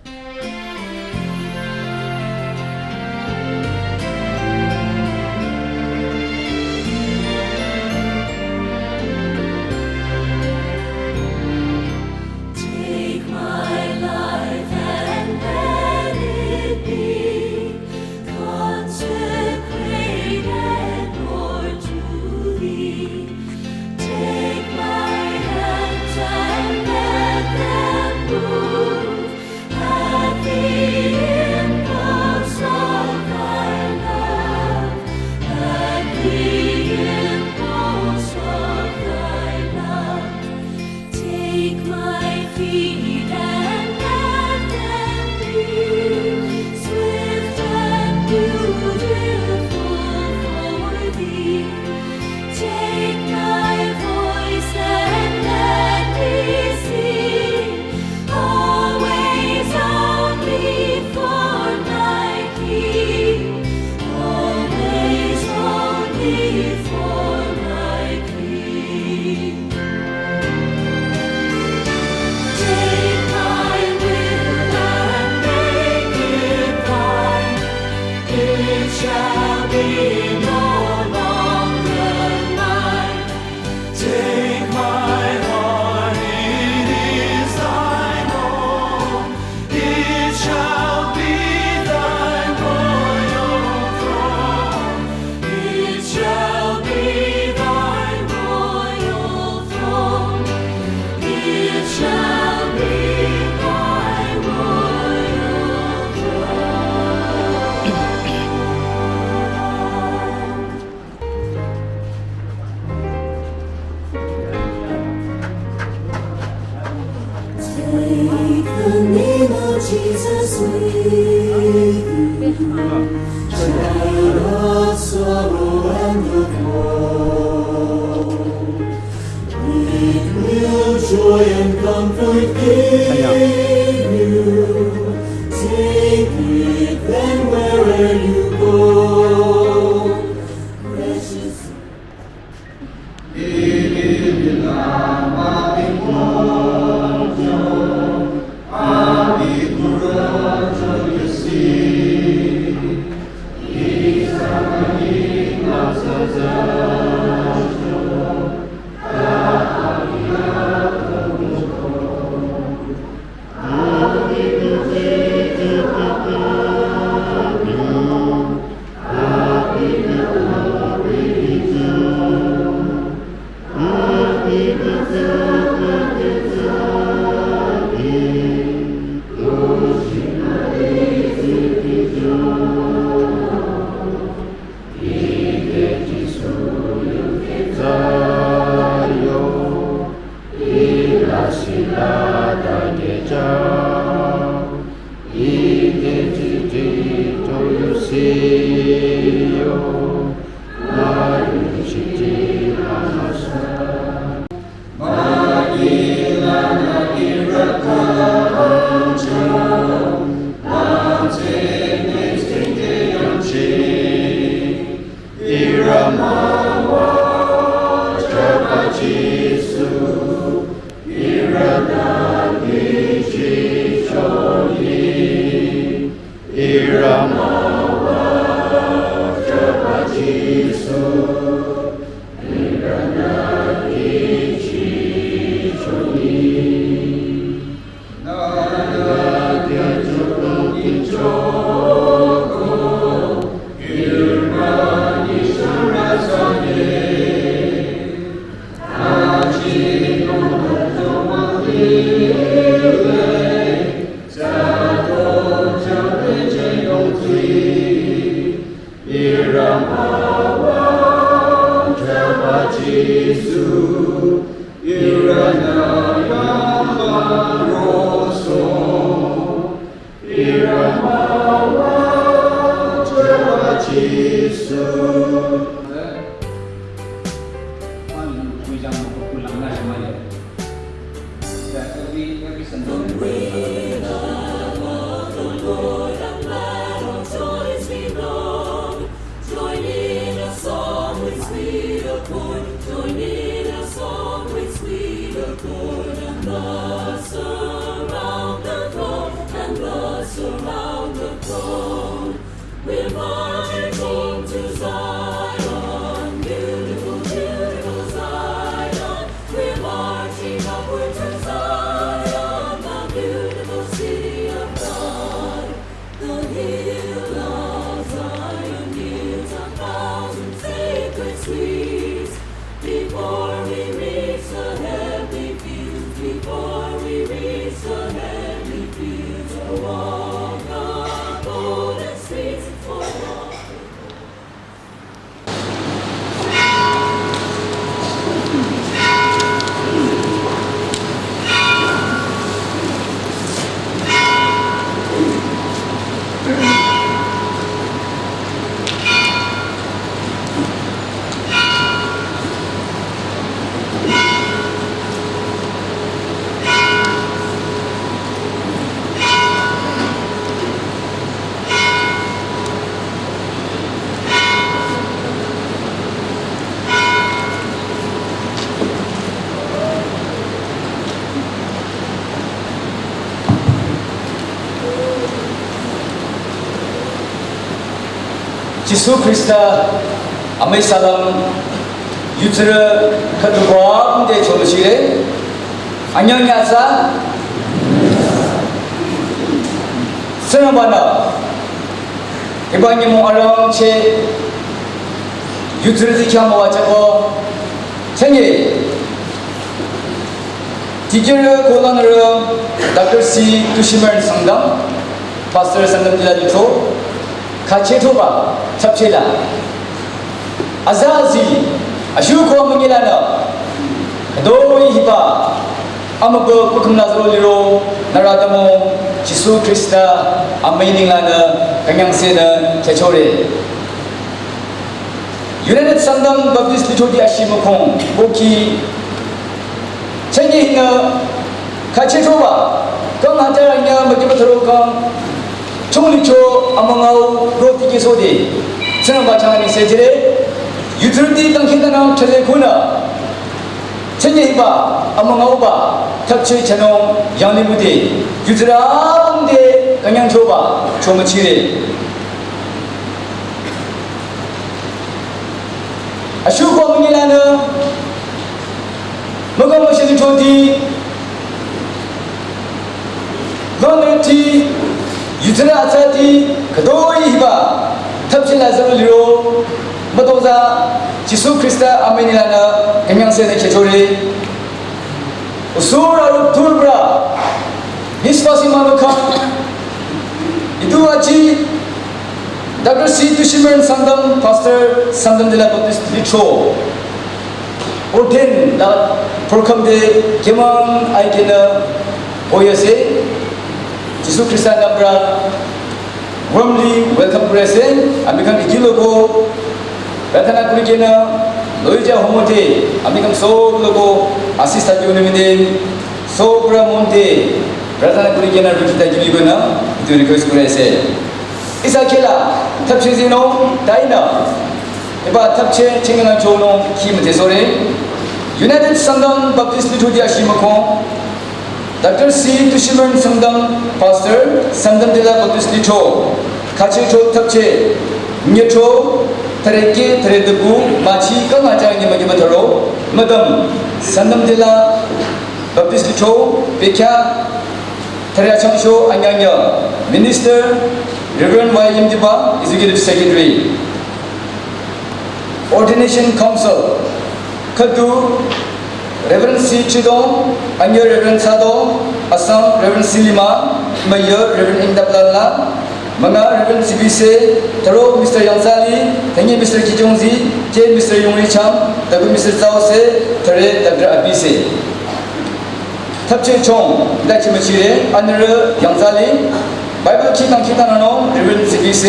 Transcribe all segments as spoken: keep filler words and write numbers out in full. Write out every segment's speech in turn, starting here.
Take my life and let it be consecrated, Lord, to Thee. Take my hands and let them move at the impulse of Thy love, at the impulse of Thy love. Take my feet and let them be swift and beautiful for Thee. Take my voice and let me sing, always only for my King, always only for my King. Take my will and make it Thine. It shall be no longer mine. Take my heart, it is Thine own. It shall be Thy royal throne. It shall be Thy royal throne. It shall be Thy royal throne. Take the name of Jesus with you, child of sorrow and of woe. It will joy and comfort give you. Take it then where'er you go. Precious We're marching home to Zion, beautiful, beautiful Zion. We're marching upward to Zion, the beautiful city of God. The hill of Zion yields a thousand sacred sweets. Before we reach the heavenly fields, before we reach the heavenly fields, a walk the golden streets, a walk Jisu Khrista amüi salam yutsürü khüdu kuang de chomüchire. Anyang nyatsa. Sünabana. Hiba nyümong arangcheh yutsürüti khyang müwajüko. Chenge. Tikirü kolanrü Doctor C Tushimer Sangdam, Pastor Sangdam Dila Litro, khachehthoba, thapchehla. Aza azi, ashuko amüngilanü, khüdoi hiba, amübü kukhüm Lazaro liro, nührü atümung, Jisu Khrista, amüi nenglanü, künyangsehnü, chechore. United Sangdam Baptist Lithoti ashimükong, boki, chenge hinü, khachehthoba, kang hajar anyü, mükiba tharo kang, chung licho, amüngau, roti kesode, sünaba chang ni sejire, yutsürüti tangkhitanang chale kuna, chenge hiba, amüngauba, thapcheh chanung, yanglimude, yutsürü amde, künyangchoba, chomüchire. Ashuko amüngilanü, mükang müshili choti, gönrüti, yutsürü atsati, khüdoi hiba, thapcheh Lazaro liro, mütozah, Jisu Khrista amüi nenglanü, künyangsehnü chechore. Usura rup turbra, nisvasi manu khan, idu aji, Doctor C Tushimer Sangdam, Pastor Sangdam Dila Baptist Litro. Ordain la program de kemang aikena hoyase, Jisu Khrista nambra warmly welcome kurase, amikhan ikilogo, Pratana kurikena, loija homote, amikhan sob logo, assist thaki unimide, sobra monte, pratana kurikena, rukita jibigona, itu request kurase. Isa kela, thapcheh zino, taina, eba thapcheh, chingana chono, kim te sore, United Sangdam Baptist Lithoti ashimükong, Doctor C Tushimer Sangdam, Pastor, Sangdam Dila Baptist Litro, khachehtho thapcheh, nyetro, thareke, tharedaku, machi, kang hajar nyümükiba tharo, Madam, Sangdam Dila Baptist Litro, bekya, thare achangsho, anyanya, Minister, Reverend Y Yimdiba, Executive Secretary. Ordination Council, khüdu, Reverend C Chidong, anyü Reverend Sado, asang Reverend C Lima, müyü Reverend Ingdap Lala, münga Reverend C B C, tharo Mister Yangzali, thangi Mister Kijongzi, je Mister Yongri Cham, dagu Mister Zause, thare Doctor Abise. Thapcheh chong, dachi müchire, anürü Yangzali, Bible khi tang khi tanano, Reverend C B C,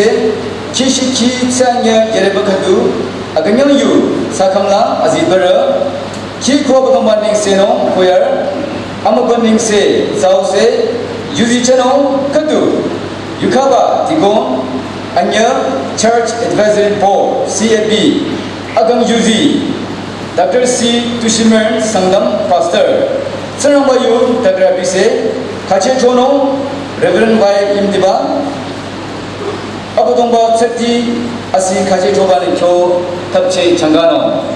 khi shi khi tsanya yereba khüdu, aganyang yu, sakamla, azibara, khi ko bakamba ningse no, koyar, amaba ningse, Zause, yuzi chano, khüdu, yukaba, Tigong, anyü, Church Advisory Board, C A B, agang yuzi, Doctor C Tushimer Sangdam, Pastor. Tsingrangba yu, Doctor Abise, khachehthono, Reverend Y Yimdiba, Abüdongba tsüti asi khache choba ni cho thapche changano.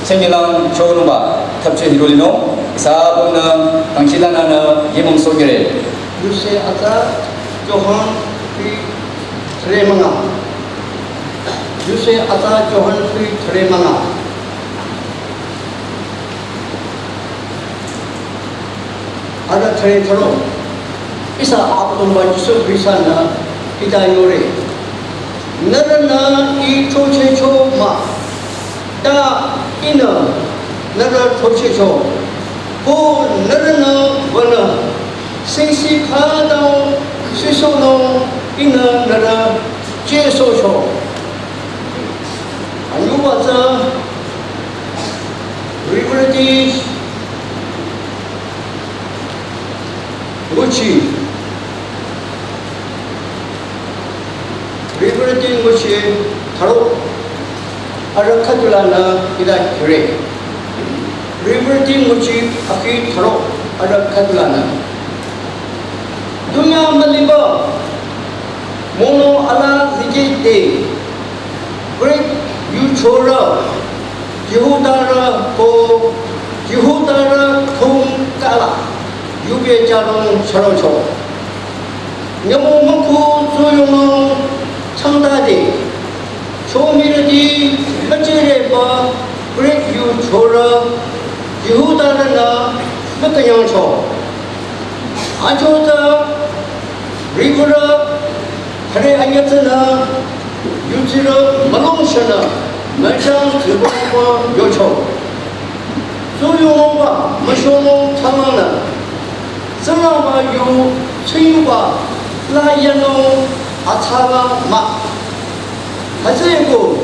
Chengilang cho nungba thapche hiro lino. Sabun na tangchi lana na yemong sogire. Yuse atsa Johan three thre manga. Yuse atsa Johan three thre manga. Ada thre thro. Ihsa Abüdongba Jisu Khrista-nü hita yore. Nührünü I throchehcho mah. Ta Ihnü nührü throchehcho. Ko nührünü wünü singsi khütang sisohnung Ihnü nührü jüsohcho. Anyüba tsü Reverend nguchi. Reverend nguchi tharo arüh khüdulanü hita kire. Reverend nguchi akhi tharo arüh khüdulanü. Dunya müliba mono ala zikete Greek yuchorü Jihudarü ko Jihudarü thung kala yube charong charocho. Nyümong mükhu tsuyongnung changtade. Chomirüti müchireba Greek yuchorü Jihudarünü mükünyangcho. Achotsü riwürü thare anyatsünü yutsirü mülung shanü müchang tsibongba yocho. Tsuyongnungba müshonung thamangnü Tsingrangba yu tsuyuba la yanung atsaba mah. Hütsüeko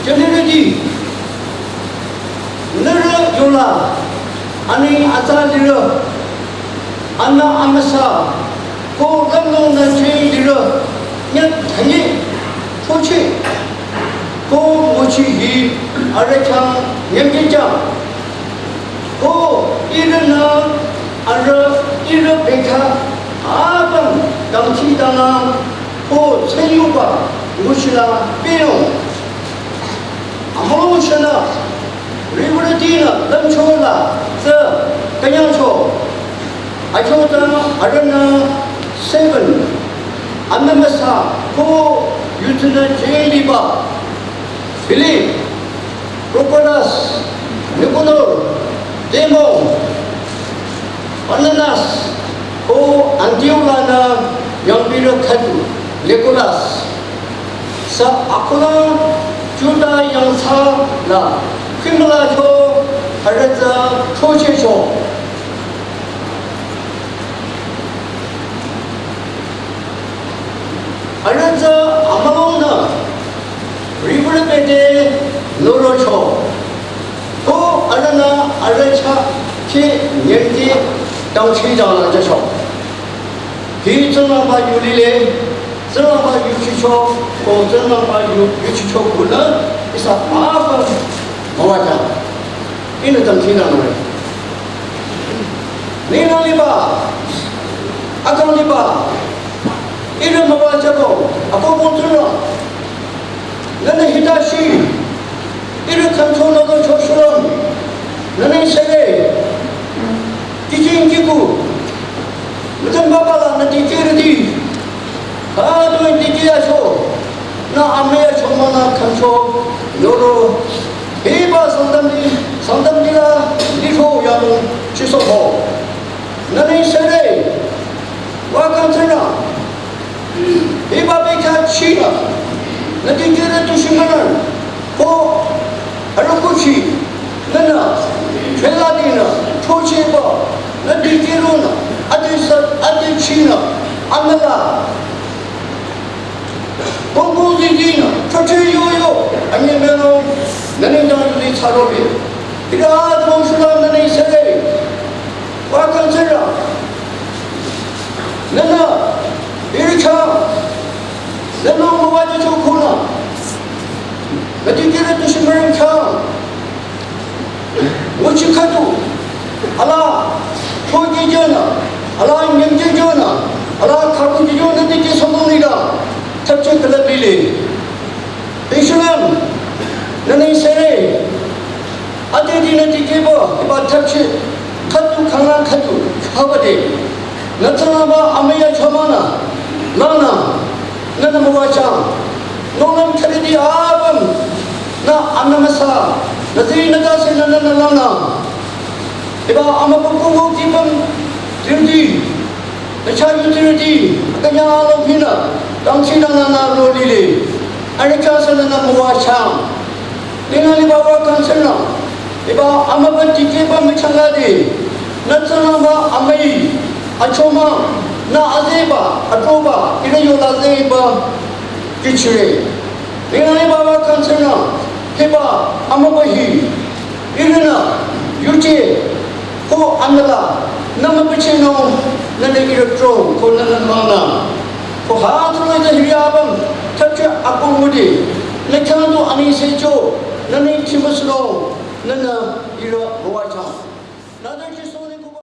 jünirüti nührü yola ani atsa lirü anü amüsa ko lümlong nü jing lirü nyü thanye thoche ko nguchi hi arüh khyang nyümkijang. Ko ihrünü arüh ihrü bekhyah apüm dangkhidangnang ko tsüyuba nguchila pehro. Amülung shanü riwürütinü lümchola tsü künyangcho. Achotsü arühnü seven amümüsa ko yutsünü jeliba Philip, Prochorus, Nicanor, Timon, Parmenas, ko Antioch lanü yangpirü khüdu Nicholas. Sü akola Juda yangthsa la khimülacho arüh tsü throchehcho. Arüh tsü amülungnü riwürü bete norocho. Ko arühnü arüh chah khi nyemti dangchi dangla jücho. Hi Tsingrangba yu lile, Tsingrangba yuchicho, ko Tsingrangba yu yuchicho kunü ihsa mapa müwajü. Ihnü dangchi dangnore. Nina liba, akang liba, ihrü müwajüko, akohbong Tsingrang. Nühnü hita shi, ihrü kangcho nüko choshulüm, nühnü sere, kijing kiku, mütüm baba la nü dikehrüti, khütoi dikehyacho, nü amüyacho münü kangcho, yoro, hiba Sangtam di, Sangtam dila, licho yamü, chisoho. Nühnü sere, wa kang Tsingrang, hiba bekhyah chinü, nü dikehrü tu shimünang, ko, arüh kuchi, nühnü, chwela dinü, chocheba, nü dikehrünü, adi sa, adi chinü, amüla. Kongkong zizinü, choche yoyo, anyemülo, nühnü dang yuzi thsarobi. Ira atro shula nühnü sere. Wa kang Tsingrang. Nühnü, iri khyang. Nühnü müwajücho kunü. Nü dikehrü tu shimüreng khyang. Nguchi khüdu, ala, throchehjünü, ala, nyümchehjünü, ala, khaku jüjünü dikeh sohnung nida, thapche Lile. Bishunam, nani sere. Ate dina tikebo, iba thapchi, khatu khanga khatu, khabade. Natsaraba amaya chamana, lana, nana mawachang. Nonam khadidi abam, na anamasa, na zina dasi na na na lana. Iba ama pupu kibam, tirdi. Nacha yutirdi, akanya alo hina, dangchi na na na ro lile. Arika sa na na mawachang. Nina ni baba kansen na. Iba ama ba tikeba machanga de. Natsana ba amai. Achoma, na azeba, atoba, ina yola zeba. Kichire. Nina ni baba kansen na. Hiba ama ba hi. Irina, yuje, ko anala, nama pacheno, nana ira tro, ko nana mana. Ko ha tro ita hiri abam, thapchi akong mudi, na kyandu ani sejo, nana chimasno, nana ira mawachang. Nana chiso ni ko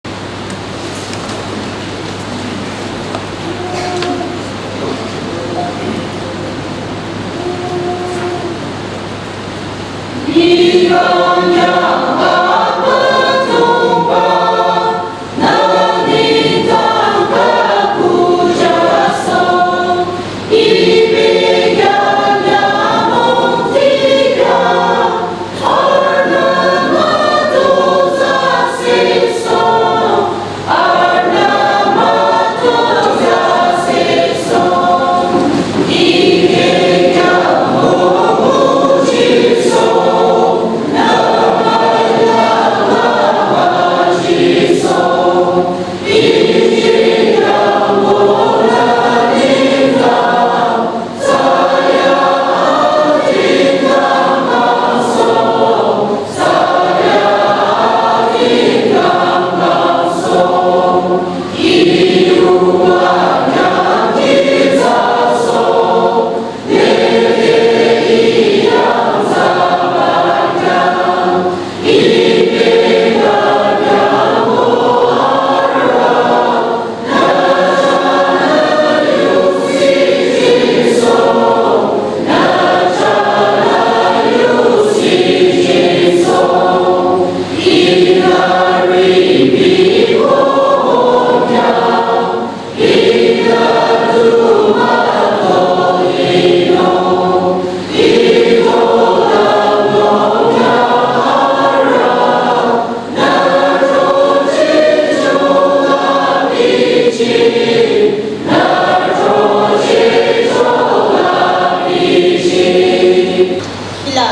Ila,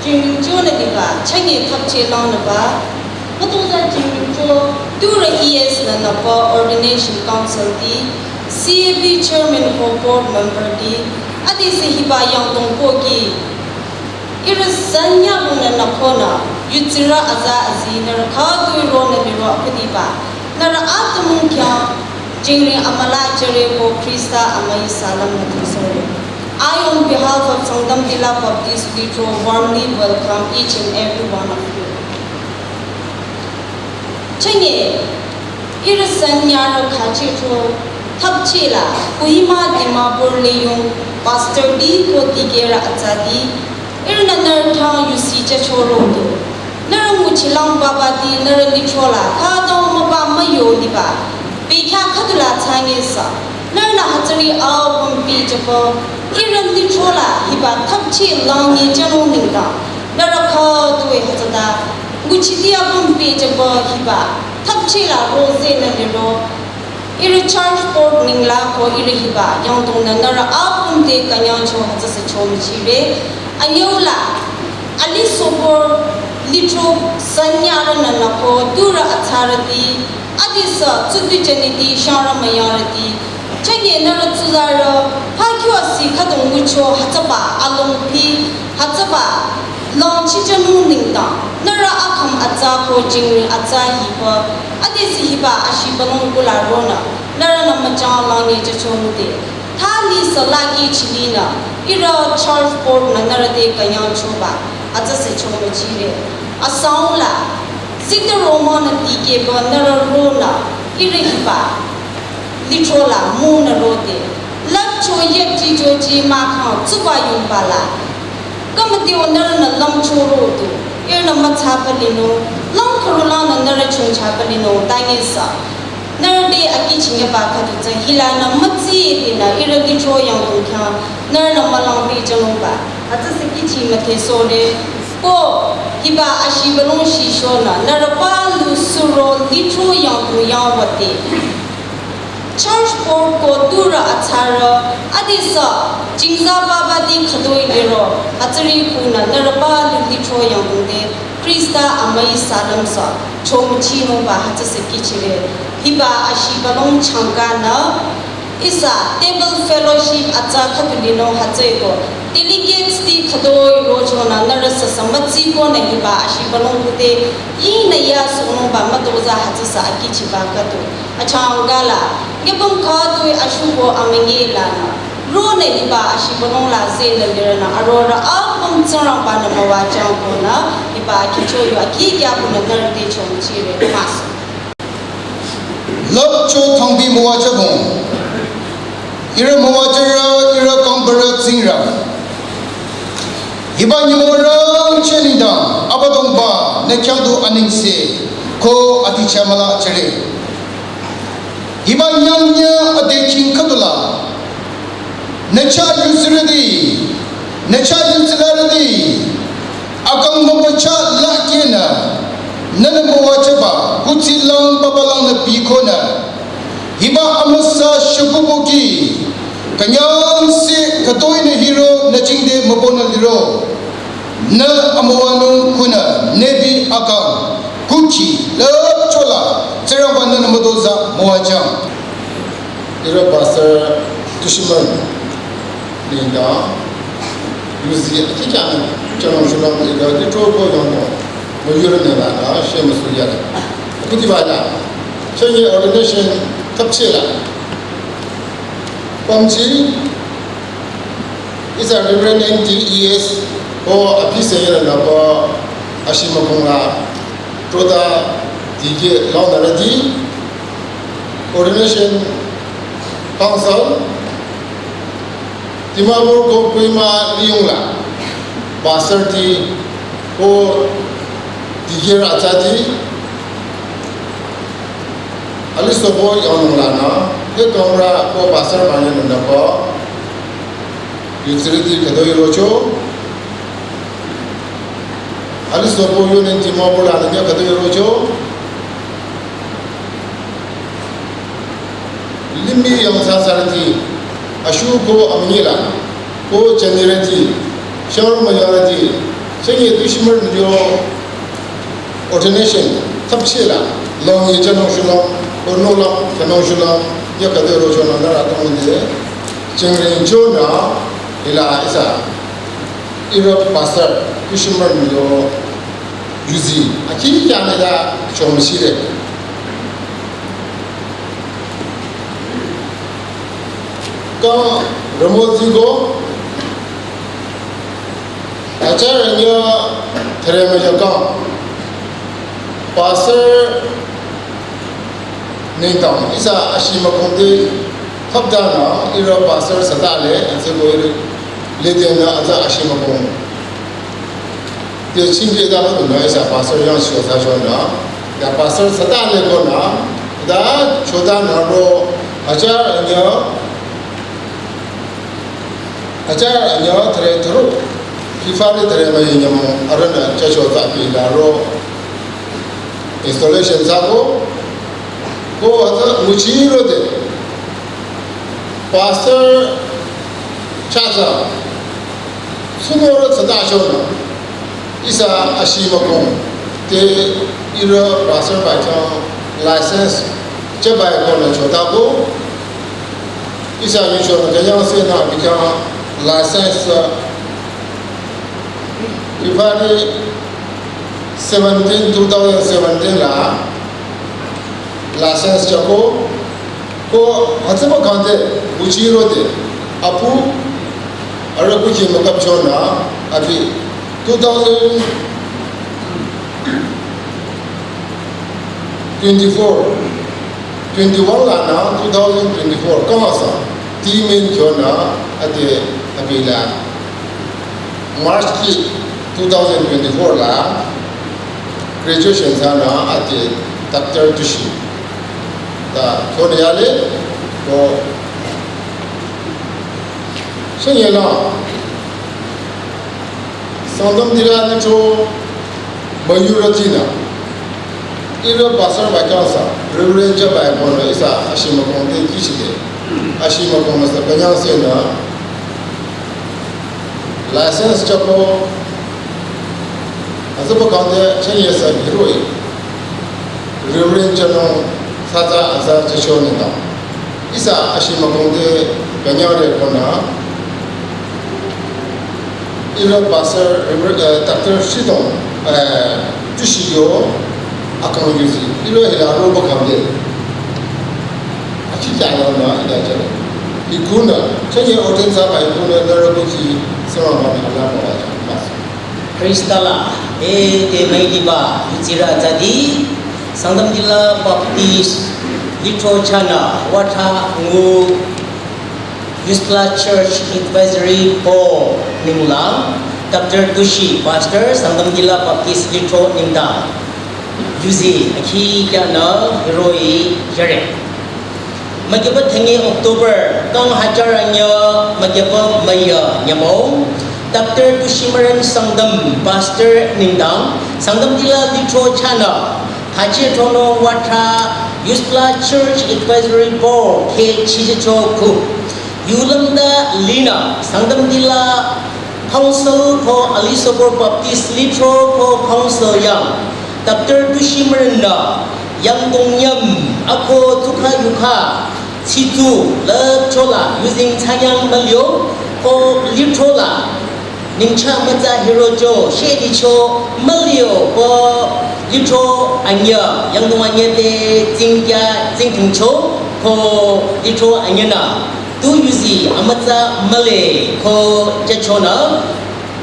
Jingmingcho nü diba, chanye thapche lang nü ba. Matoza Jingmingcho, tura E S nü nü ba ordination council di, C A B chairman ko board member di, adi se hiba yangdong ko ki. Ira sanya hung nü nü ko nü, yutsira aza azi nü ra kha tui ro nü liro akudi ba. Nü ra atümung kya, jingri amala jere ko Krista amai salam nü tusore. I, on behalf of Sangtam Dila Baptist Litro, warmly welcome each and every one of you. Chanye, ira sanya ra khache cho, thapche la, Kohima Dimapur leyong, pastor di ko dikera atsadi, ira nü nü thang yusi cha cho ro do. Nü ra nguchilang baba di, nü ra licho la, kha dong ma ba ma yo di ba. Bekha khadula change sa. Nü ra nü hatsari au pumpi cha po, ira licho la, hiba thapche lang ni cha no ning da. Nü ra kha tuwe hatsada. Nguchiti apüm pehjüba hiba, thapche la roze nü liro, ira church board ningla ko ira hiba, yangdong nü nüra apüm te künyangcho hütsüse cho müchire. Anyüla, ali sobor litro sanyara nü nü ko, tura atsarati, adisa, tsudu janiti, shara mayarati, chanye nüra tsuzara, pakyo asi khadong ngucho, hütsüba, alongpi, hütsüba, Long chichanung ningtang, nüra akham atsa ko jingri atsa hiba, adesi hiba ashi balong kula rona, nüra nü machang lang ye chachong de. Thali salaki chili na, ira church board na nüra de kanyang choba, atsa se chong machire. Asang la, sita roma na dike ba nüra rona, ira hiba. Lichola mu nü rode. Lap Cho yep ji jo ji ma khang tsuba yungba la. Kamati o nührünü lümcho ro du. Ihrünü mütsa palinung, lüm khüru langnü nührü chungcha palinung, tangisa. Nührü te akihchingba khüdu tsü hilanü mütsi dinü ihrü lithro yangdong khyang, nührünü mülangpi jünungba. Hütsüsü kihchi müdhe sore. Ko, hiba ashibalong shishonü, nührü palu suro lithro yangdong yangwate. Church board ko turü atsarü, adesü, jingza babati khütoi liro, atsari kunü nührü palu lithro yangdong te, Krista amüi salüm sü, chomüchinungba hütsüsü kihchire, hiba ashibalong changkanü, ihsa table fellowship atsa khüdu linung hütsüeko, delegates ti khütoi rochonü nührü süsü mütsikonü hiba ashibalong kute, ihnü yasohnungba mütozah hütsüsü akihchiba khüdu. Achangkala, nyübong khütoi ashuko amünyi lanü. Ronü hiba ashibalong la zenü lirünü arorüh apüm Tsingrangbanü müwajüng konü, hiba akihcho yu akih kya konü nührü te chomüchire maso. Lüpcho thangbi müwajübong. Ihrü müwajürü, ihrü kangbarü Tsingrang. Hiba nyümong rangcheh nengdang, Abüdongba, nü khyang du anengse, ko aticha müla jüre. Hiba nyangnyü ade king khüdula. Nü chah yuzirüti, nü chah yuzilarüti, akang mübüchah lakehnü, nünü müwajüba, kutsilang babalangnü bikonü. Hiba amüsa shükubuki, künyangse khütoinü hiro nü jingte mübünü liro. Nü amüwanung kunü, nübi akang, kuki, lüpchola, Tsingrangba nünü mütozah müwajüng. Ihrü pastor Dushman nengdang, yuzi akikyanü, chonung shulung ihrü lithro ko yongnung, müyurü nengdang, shemüsu yare. Kutiba ya, chenye ordination thapchela. Pamchi, ihsa Reverend N T E S, ko abi seyere nüba, ashimükong la, troda, dikeh, launarüti, Ordination Council, Dimapur ko Kohima liyungla, pastor ti, ko dikeh atsati, alisohbo yanung lanü, he kamra ko pastor manye nünü ko, yuzirüti khütoi rocho, alisohbo yunin Dimapur lanü khütoi rocho, limih yangthsa thsarüti, ashuko amünyi la, ko jünirüti, shang müyarüti, chenye Dushman yo ordination, thapchela, longye chonung shulung, ko nolang, chonung shulung, ya khütoi rochonü nührü atümung de, chingring chonü, ila ihsa, ihrü pastor, Dushman yo, yuzi, akikyanü da, chomüsire. Kang Ramosi ko, achar anya tharema ya kang. Pastor nengdang, ihsa ashimükong te, thapdanü, ihrü pastor sütale, atse ko ihrü, ledenü, atsa ashimükong. Te chingke da ko na ihsa pastor yang sho sa sho na. Ya pastor sütale ko na. Da choda na ro achar anya. Achar anya thre thro. Kifare thre ma yin yamo arana cha sho ta pi da ro. Installation sa ko. Ko ata muchi ro de. Pastor cha sa. Sünüro tsüta shonü, ihsa ashimükong, te ihrü pastor ba khyang license, che ba ko na chota ko, ihsa yu shonü künyangse nü abi khyang license, February seventeen, two thousand seventeen la license chako, ko hütsüba kangde, uchi rode, apu, arüh kuchi mükap chonü, abi, two thousand twenty-four, twenty-one lanü, two thousand twenty-four, kang asa, Imen kyonü ade abila March ki two thousand twenty-four la graduation thsanü ade Doctor Tushi. Ta kyonü yale ko shenye la Sangtam Dila nü cho müyurütinü. Ihrü pastor ba kyansa, Reverend Jabai konü ihsa ashima kongte kishide. Ashima kongte sa kanyang senü. License chako. Azaba kongte chenye sa hiroi. Reverend Chanong sata aza chachonita. Ihsa ashima kongte kanyare konü. Ihrü pastor, Reverend, eh, Doctor Shidong, eh, Tushi yo akang yuzi. Ihrü hila roba kamde. Achi jana na ida jana. Ikuna, chenye ordain sa ba ikuna na roba ki sama ma ala ma ba jana. Mas. Krista la, eh, te mai liba, yuchira jadi, Sangtam Dila Baptist, Litro Chana, Wata Ngu, Yusla Church Advisory Board ninglang, Doctor Tushi, Pastor, Sangtam Dila Baptist Litro ningdang. Yuzi, akhi kya na, hiroi, jare. Magiba thangi October, kang hajar anya, magiba maya, nyamong. Doctor Tushi Maren Sangtam, Pastor ningdang, Sangtam Dila Litro Chana, Hachi Tono Wata, Yusla Church Advisory Board, ke chijicho ku. Yulamda Lina, Sangtam Dila Council ko Alisopur Baptist Litro ko Council yang, Doctor Tushi Maren na, yang dong nyam, ako tuka yuka, situ, le chola, using chanyang malio, ko Litro la, Ningcha matsa hirocho, shedicho, malio, ko, litro anya, yangdong anya te, tsingkya, tsingtingcho, ko, litro anya na, tu yuzi, amatsa male, ko, jachona,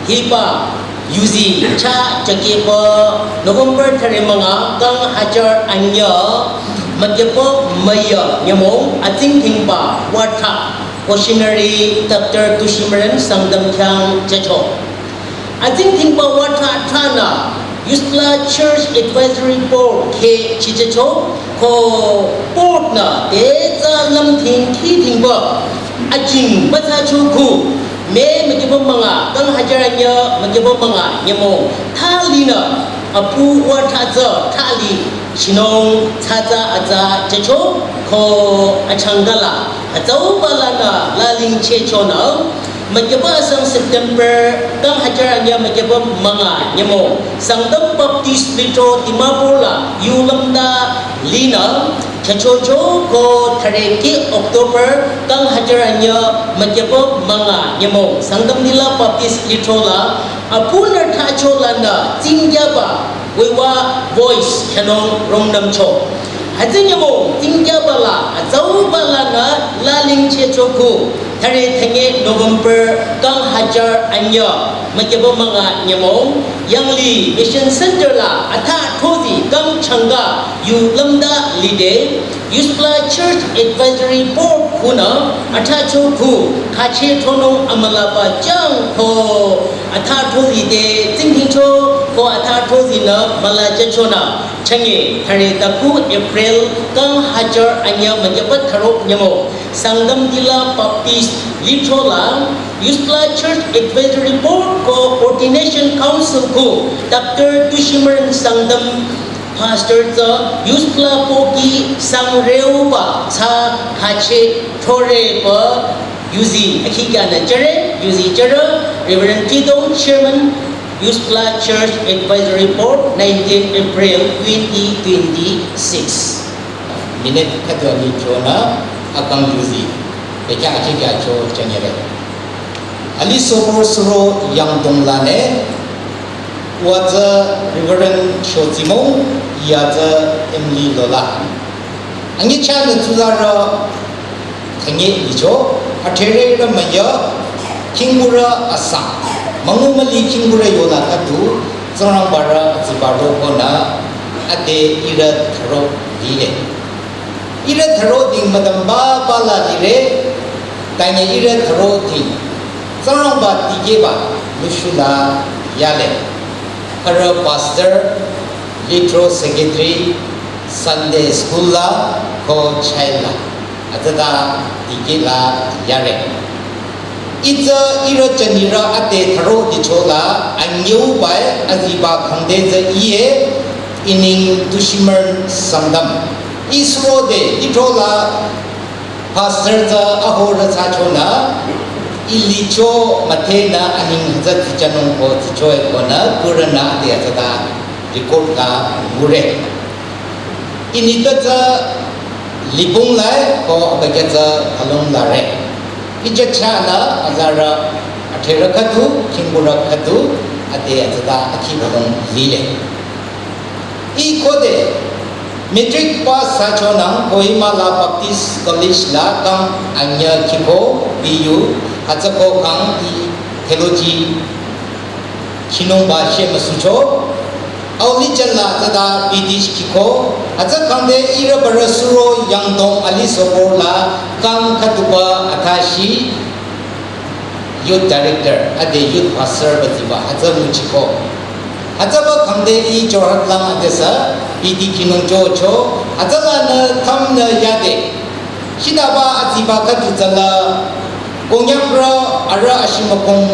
hiba, yuzi, cha, jakepa, November thare manga, kang hajar anya, makepa, maya, nyamong, atsingtingba, wata. Missionary Doctor Tushi Maren Sangtam khyang jachok. Atsingdhingba wata tana, Yusla Church Advisory Board khe chijachok, ko board na tetsa lamthing khidhingba, ajing matsa choku, me makiba manga, kang hajar anya makiba manga, nyamo, thali na, apu wata tsa, thali, Shinung tsatsa atsa jachok ko achangkala atsauba lana laling chechona, makiba asang September kang hajar anya makiba manga nyamo Sangtam Baptist Litro Dimapur la yulamda lina chachocho ko thareki October kang hajar anya makiba manga nyamo Sangtam Dila Baptist Litro la apuna thacho lana tsingyaba Weiwa voice khenung rongnamcho. Hütsü nyamo, tingkyabala, atsaubalana, laling chechoku, thare thenge November, kang hajar anya, makiba manga nyamo, yangli Mission Center la, atha thozi, kang changa, yu lamda lide, Yusla Church Advisory Board kuna, atha choku, khache thonung amalaba jang ko, atha thozi de, tsingdhingcho, ko atha thozi na, mala jachona, change, thare taku April, kang hajar anya majabat tharo nyamo, Sangtam Dila Baptist, Litro la, Yusla Church Advisory Board ko Ordination Council ko, Doctor Tushimaran Sangtam, Pastor tsü Yusla poki sangreuba tsü khache thoreba yuzi akikana jere, yuzi jere, Reverend Tidong Chairman, Yusla Church Advisory Board, nineteen April twenty twenty-six. Minute khüdu ani jona akang yuzi, bekya akikya cho chanyere. Ali sopor suro yangdong lane, wa tsü Reverend Shotsimong, ya tsü Emily Lola. Angi cha ne tsuzara kanye icho, athere ra maya, kingura asa. Mangu mali kingura yola katu, tsangrang bara atsibaro kona, ade ira tharo lile. Ira tharo ding madamba bala lire, Tanye ihrü thüro ti, Tsingrangba tikehba, lushula yale. Khürü pastor, lithro secretary, Sunday school la, ko child la. Atsüta tikehla yare. Itsü ihrü jünirü ate thüro dichola, anyüu bai, aziba khangde tsü iye, ining tushimer Sangtam. Isro de, lithro la, pastor tsü ahorü tsü chonü, ilicho müthenü aning tsü tichanung ko ticho e konü, kurünü ate atsüta record la ngure. Ini ta tsü libung lai ko abagya tsü halong lare. Ija chanü azarü atherü khüdu, khingkurü khüdu, ate atsüta akhi balong lile. I khode matric pass thsachonang Kohima la Baptist College la kang anyü khiko B U, atsü ko kang i theology khinungba shemüsucho. Auli chenla tsüta B D khiko. Atsü khangde ihrü barü suro Yangdong Ali Sobor la kang khüduba athashi youth director, ade youth pastor baziba, atsü nguchiko. Atsüba khangde i Jorhat lang adesü, B D khinung chocho, atsülanü thamnü yade. Shidaba aziba khüdu tsüla, Konyakrü arüh Ashimokong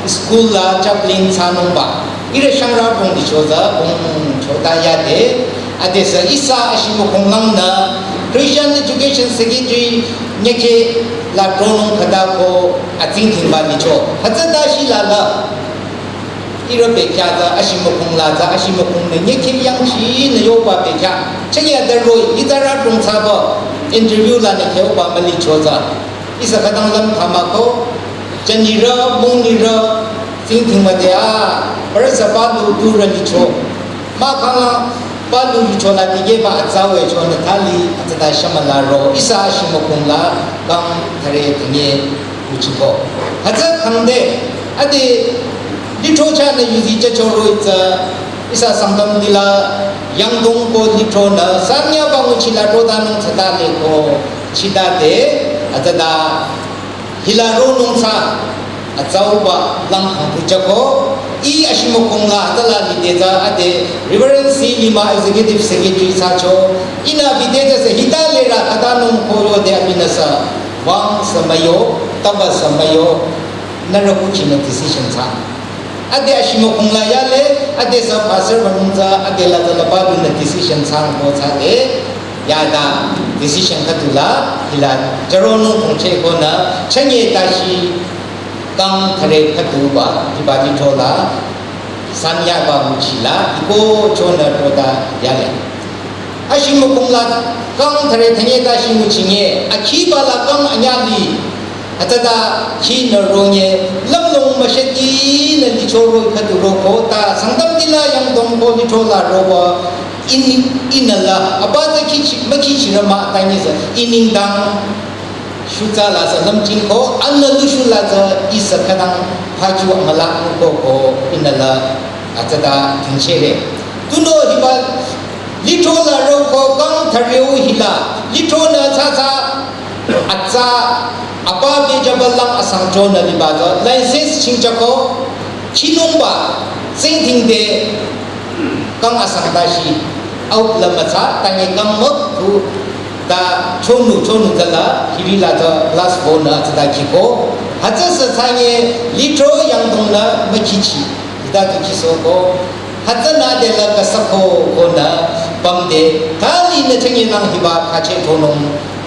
school la chaplain thsanungba. Ihrü shangrü pong dichoza, pong chota yade. Adesü ihsa Ashimokong langnü Christian Education Secretary nyekhe la tronung khüta ko atsingdhingba dicho. Hütsüta shilala. Ihrü bekya tsü Ashimokong la tsü Ashimokong nü nyekhe yangchinü yoba bekya. Chengya daroi, itsarü rung thsaba interview la nü kheoba mülichoza. Ihsa khütang lüm thsamako, jünirü, mungnirü, tsingdhingba de a, barüsa palu turü licho. Mahkhang la palu licho la tikehba atsa we chonü thali, atsüta shümüla ro, ihsa Ashimokong la kang thüre thinye nguchiko. Hütsü khangde, ade lithro chanü yuzi chachoro itsü, ihsa Sangtam dila Yangdong ko lithronü, sanyaba nguchila trodanung thsata le ko, chidade, atsüta hila ronung thsa, atsauba lang khangpu chako, i Ashimokong la atsüla lide tsü ade Reverend C Lima Executive Secretary thsacho, ihnü bide tsü se hita lera khütanung ko yode abinüsü, wang samayo, taba samayo, nührü kuchinü decision thsa. Ade Ashimokong la yale, adesü pastor banung tsü, adela tsüla balunü decision thsang ko thsade, yada decision khüdula, hila, jaronung khongche konü, chanye tashi, kang thüre khüduba, hiba lithro la, sanyaba nguchila, iko chonü troda yale. Ashimokong la kang thüre thanye tashi nguchinye, akhiba la kang anyali, atsüta khinü ronye, lümlong müshetinü lichoro khüdu roko, ta Sangtam dila Yangdong ko lithro la roba, in, inala, abaza khichi, mükhichirü mah tanyisü, iningdang, shutsa la sü lümchingko, anna lushu la tsü ihsa khütang phachu amüla ko ko, inala, atsüta thingchere. Tunüo hiba, lithro la roko kang thüreo hila, lithronü tsatsa, atsa, apa bejaba lang asangchonü liba tsü, license chingchako, chinungba, tsingdhingde, kang asang tashi, out la mütsa, tanye kang mük tu, ta chonu, chonu tsüla, hiri la tsü, last bonü, tsüta khiko, hütsüsü tanye, lithro Yangdong nü, mükhichi, ita tu khisoko, hütsünü dela kasako konü pümde, thali nü chanye lang hiba khache thonung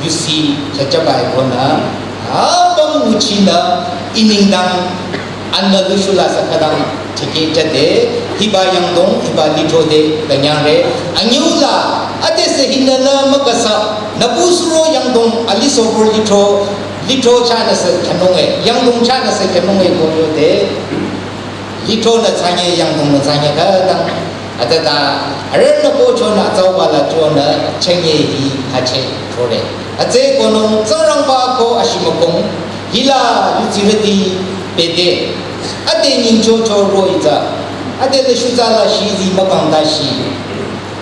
yusi chachabai konü, apüm nguchinü iningdang anna lushu la sü khütang cheke chade, hiba Yangdong, hiba lithro de künyangre, anyüu la, adesü hinü nü mükasa, nüpu suro Yangdong, Ali Sobor lithro, lithro chanü sü khanunge, Yangdong chanü sü khanunge koyo de, lithronü chanye Yangdong nü chanye khütang. Atata, arühnü ko chonü atsauba la chonü chanye hi hache thore. Atse konung Tsingrangba ko Ashimokong, hila yutsirüti pede. Ade nyingcho cho ro itsa. Ade le shutsa la shizi mükang tashi.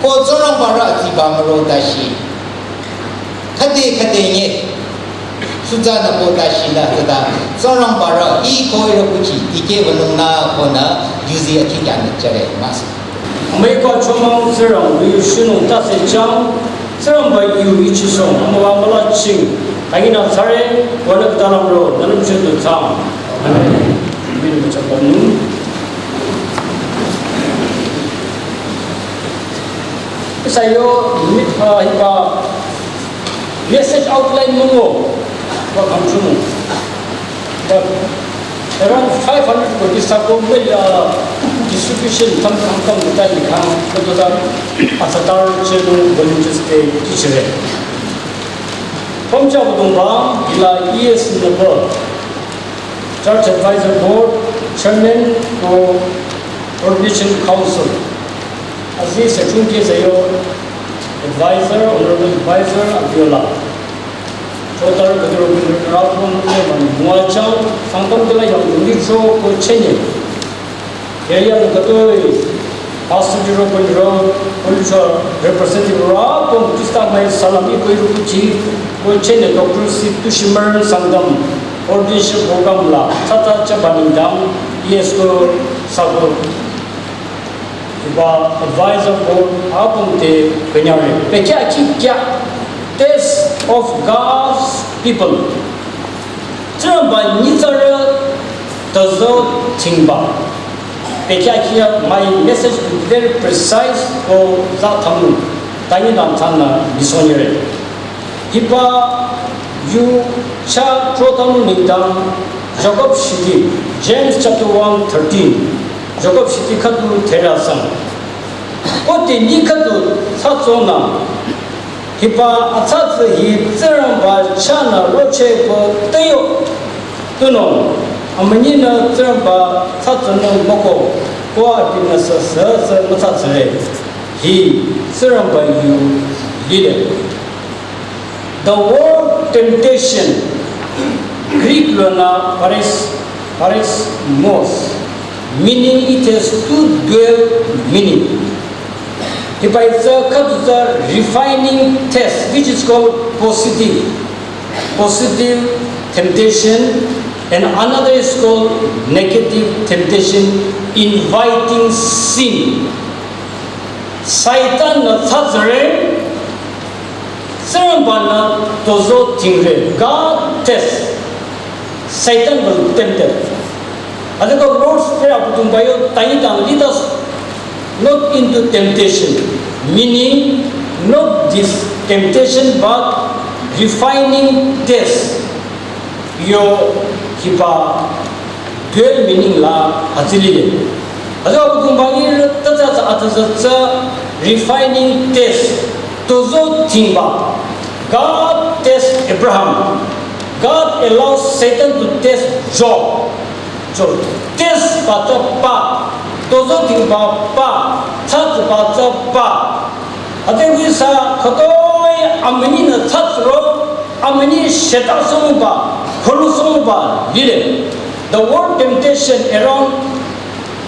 Ko Tsingrangba rü atsiba müro tashi. Khüde khüde nye. Sutsa nü pota shila tsüta, Tsingrangba rü iko iro kuchi, ike vanung nü konü, yuzi akikya nü chare mas. Meko chomang Tsingrang yu shunung tase chang, Tsingrangba yu ichi song, amaba mala ching, kagi nü tsare, wana kdalam ro, nanam chun tu tsang. Amen. Amen. Sayo, mit, uh, hiba, message outline mo ngo, wa kam chumu. But around five hundred ko disa ko mela distribution tam tam tam ta ni khang ko ta asatar chenu volunteers ke kichire. Pom cha ko dong ba ila E S number Church Advisor Board Chairman ko Ordination Council. Aziz Sechung ke sayo Advisor, Honorable Advisor Abiola. Chotar Kaduro Kaduro Rapon Chairman Muachang, Sangtam Kela Yang Dungdi Cho ko Chenye. Area Kadoi Pastor Diro Kondro, Kondro Representative Rapon Krista Mai Salami Koirukuchi, ko Chenye Doctor Situ Shimar Sangtam, Ordination Program la, Tata Chabaning Dam, Yes ko Sabo. Hiba advisor board apüm te künyare. Pekya ki kya? Test of God's people. Tsingrangba nyitsarü tazo tingba. Pekya ki ya, my message will be very precise ko za thamu. Tanyi dam thanna misonyere. Hiba yu cha trotang nengdang Jacob shiti, James chapter one thirteen, Jacob shiti khüdu thera sang. Ko te ni khüdu tsa tsona. Hiba atsa tsü hi Tsingrangba chanü roche ko teyo. Tunung, amünyi nü Tsingrangba tsa tsonung moko, ko abinü sü sü sü mütsa tsüre. Hi Tsingrangba yu lile. The word temptation, Greek lanü paris, parismos, meaning it has two dual meaning. Hiba tsü khüdu tsü refining test, which is called positive, positive temptation, and another is called negative temptation, inviting sin. Satan nü tsa tsüre, Tsingrangba nü tozo tingre, God test. Satan will tempted. Adeko Lord's Prayer abudung bayo, taitang, lead us not into temptation, meaning not this temptation, but refining test. Yo hiba dual meaning la azili le. Azo abudung bayi tata tsa atsa tsa refining test. Tozo tingba. God test Abraham. God allows Satan to test Job. So test ba tsa pa. Tozo tingba pa. Tsa ba tsa pa. Ate wisa khotoi amünyi nü tsa tsuro, amünyi sheta songba, kholu songba lile. The word temptation around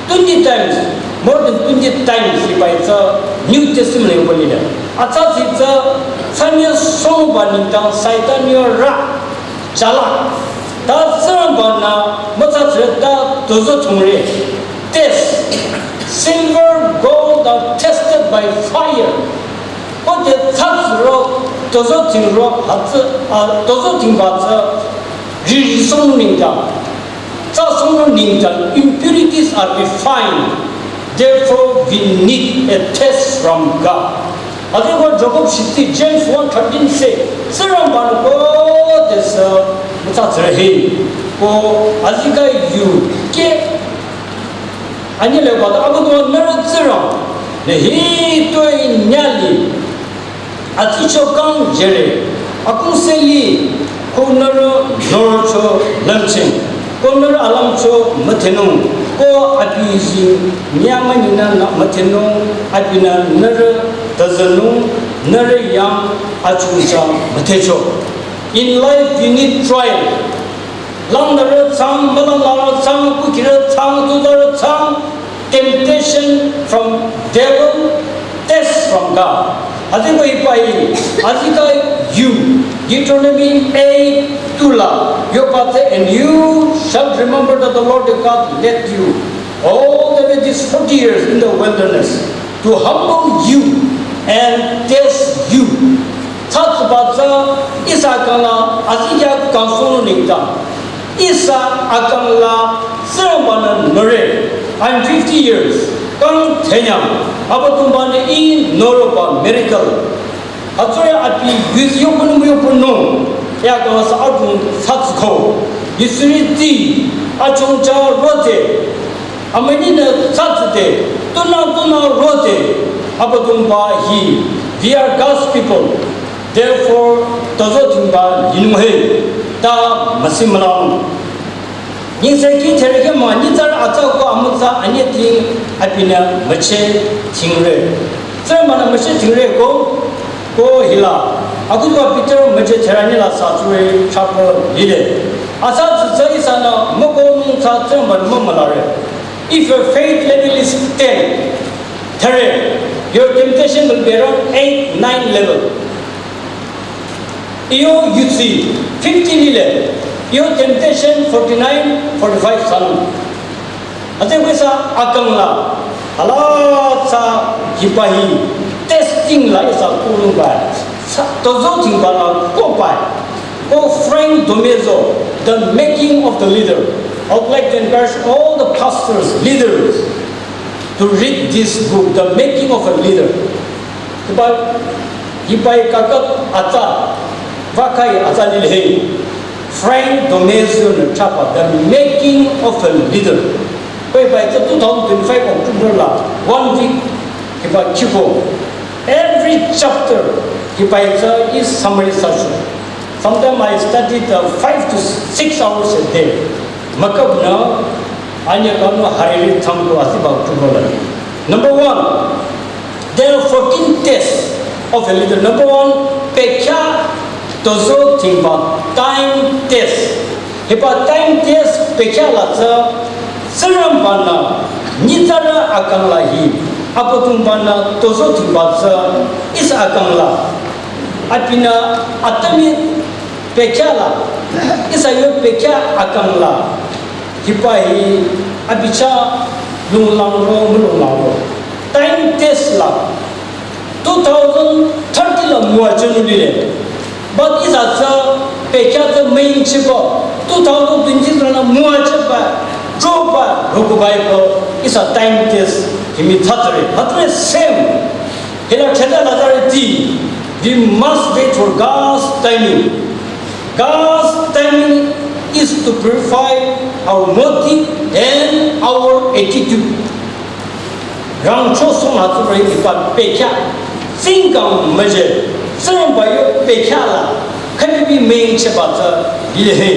twenty times, more than twenty times, if I say New Testament level lile. Atsa tsitsa, sanya songba nintang Satan yo ra. Chala, ta Tsingrangba nü mütsa tsüre ta tozo tongre. Test. Silver, gold are tested by fire. Ko te tsa tsüro, tozo tingro, hatsü, a, tozo tingba tsü, ri ri song ningta. Tsa song ningta, impurities are refined. Therefore, we need a test from God. Ate ko Jacob shiti James one thirteen say, Tsingrangba nü ko tesa mütsa tsüre he. Ko azika yu ke anyele ko ta abu to nührü Tsingrang ne hi toi nyali. Ati cho kang jere. Akung seli ko nührü nor cho lamching. Ko nührü alam cho müthenung. Ko abi ji nyamani nü müthenung. Abinü nührü tazanung. Nührü yang achungcha müthecho. In life we need trial. Lang nührü tsang, mülang nührü tsang, kukirü tsang, tutarü tsang. Temptation from devil, test from God. Ati ko ipai, ati ka yu. Deuteronomy eight two la, yoba tsü, and you shall remember that the Lord your God led you all the way these forty years in the wilderness to humble you and test you. Tsü tsüba tsü ihsa kangla azikyah kangsohnung nengdang, ihsa akangla Tsingrangba-nü nore, I'm fifty years, kang thenyang, Abüdongba-nü ih noroba miracle. Hütsüri abi yuzi yohpünung müyohpünung, ya kangla sü adrong tsü tsüko. Yusiriti, achongcha rote, amünyinü tsü tsüde, tunü tunü rote, Abüdongba hi, we are God's people. Therefore, tozo thingba linung he, ta müsi mülang. Nyingse ki thereke mah, nyitsarü atsa ko amütsa anyething abinü müche thingre. Tsingrangba-nü müche thingre ko, ko hila. Akutba Peter müche therani la sü tsure chapter lile. Atsa tsü tsü ihsanü mükohnung tsü Tsingrangba-nü mümülare. If your faith level is ten, therefore, your temptation will be around eight, nine level. Iyo yuzi fifty lile, iyo temptation forty-nine, forty-five thsanung. Ate wesa akangla, ala tsü hiba hi testing la ihsa kohnungba, tsü tozo thingba la kohba, ko Frank Domezo, The Making of the Leader. I would like to encourage all the pastors, leaders, to read this book, The Making of a Leader. Hiba, hiba hi kakap atsa, vakai atsa lile he. Frank Domezo-nü chapa, The Making of a Leader. Ko hiba hi tsü two thousand twenty-five October la, one week, hiba kiko. Every chapter, hiba hi tsü is summary session. Sometimes I studied, uh, five to six hours a day. Makap na, anya kanu hariri thamko asiba kubola. Number one, there are fourteen tests of a leader. Number one, pekya tozo thingba, time test. Hiba time test pekya la tsü, Tsingrangba-nü, nyitsarü akangla hi, Abüdongba-nü tozo thingba tsü, ihsa akangla. Abinü atümung pekya la, ihsa yo pekya akangla, hiba hi abi chah lunglangro mülunglangro. Time test la, two thousand thirty la müwajünung lile. But ihsa tsü pekya tsü müingchiba, two thousand twenty la müwajüba, choba, rokuba iko, ihsa time test, himi thatre, thatre same. Hila cheta lazareti, we must wait for God's timing. God's timing is to purify our motive and our attitude. Rangcho song hütsüri hiba pekya, tsingkang müje, Tsingrangba yo pekya la, khübibi müingchiba tsü lile he.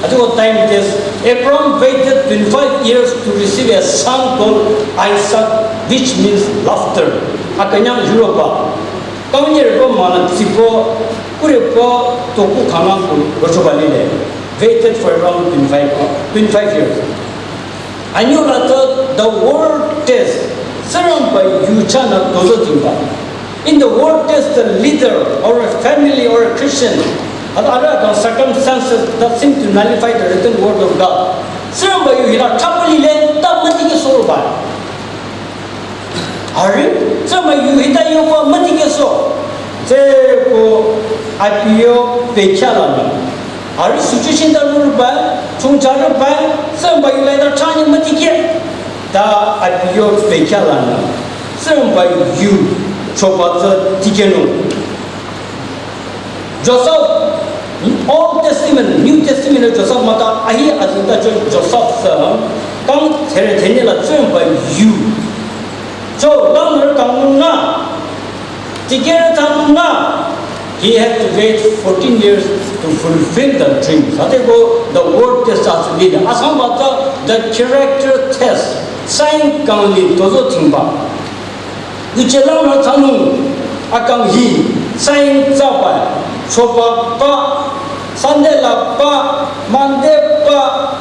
Atu time test, Abraham waited twenty-five years to receive a son called Isaac, which means laughter. Akünyang Europe. Kang nyerba mah-nü tsipo, kurepo, toku khanang ku, rochoba lile. Waited for around twenty-five, twenty-five years. Anyo la tsü the word test, Tsingrangba yu chahnü tozo thingba. In the word test, the leader or a family or a Christian, at other circumstances that seem to nullify the written word of God. Tsingrangba yu hila trouble lile, ta mütikehsohba. Ari, Tsingrangba yu hita yoba mütikehsoh. Tsü ko abi yo pekya lanü. Ari situation ta lurba, chungcha lurba, Tsingrangba yu la hita chani mütikeh. Ta abi yo pekya lanü. Tsingrangba yu choba tsü tikehnung. Joseph, Old Testament, New Testament Joseph mah ta ahi azinta cho Joseph sü kang there thene la Tsingrangba yu. Cho langnürü kangnung na, tikehre tangnung na, he had to wait fourteen years to fulfill the dream. Sate ko the word test as leader. Asang bata the character test. Sign kangli tozo thingba. Yuche langnü thsanung akang hi, sign tsaba, choba pa, Sunday la pa, Monday pa,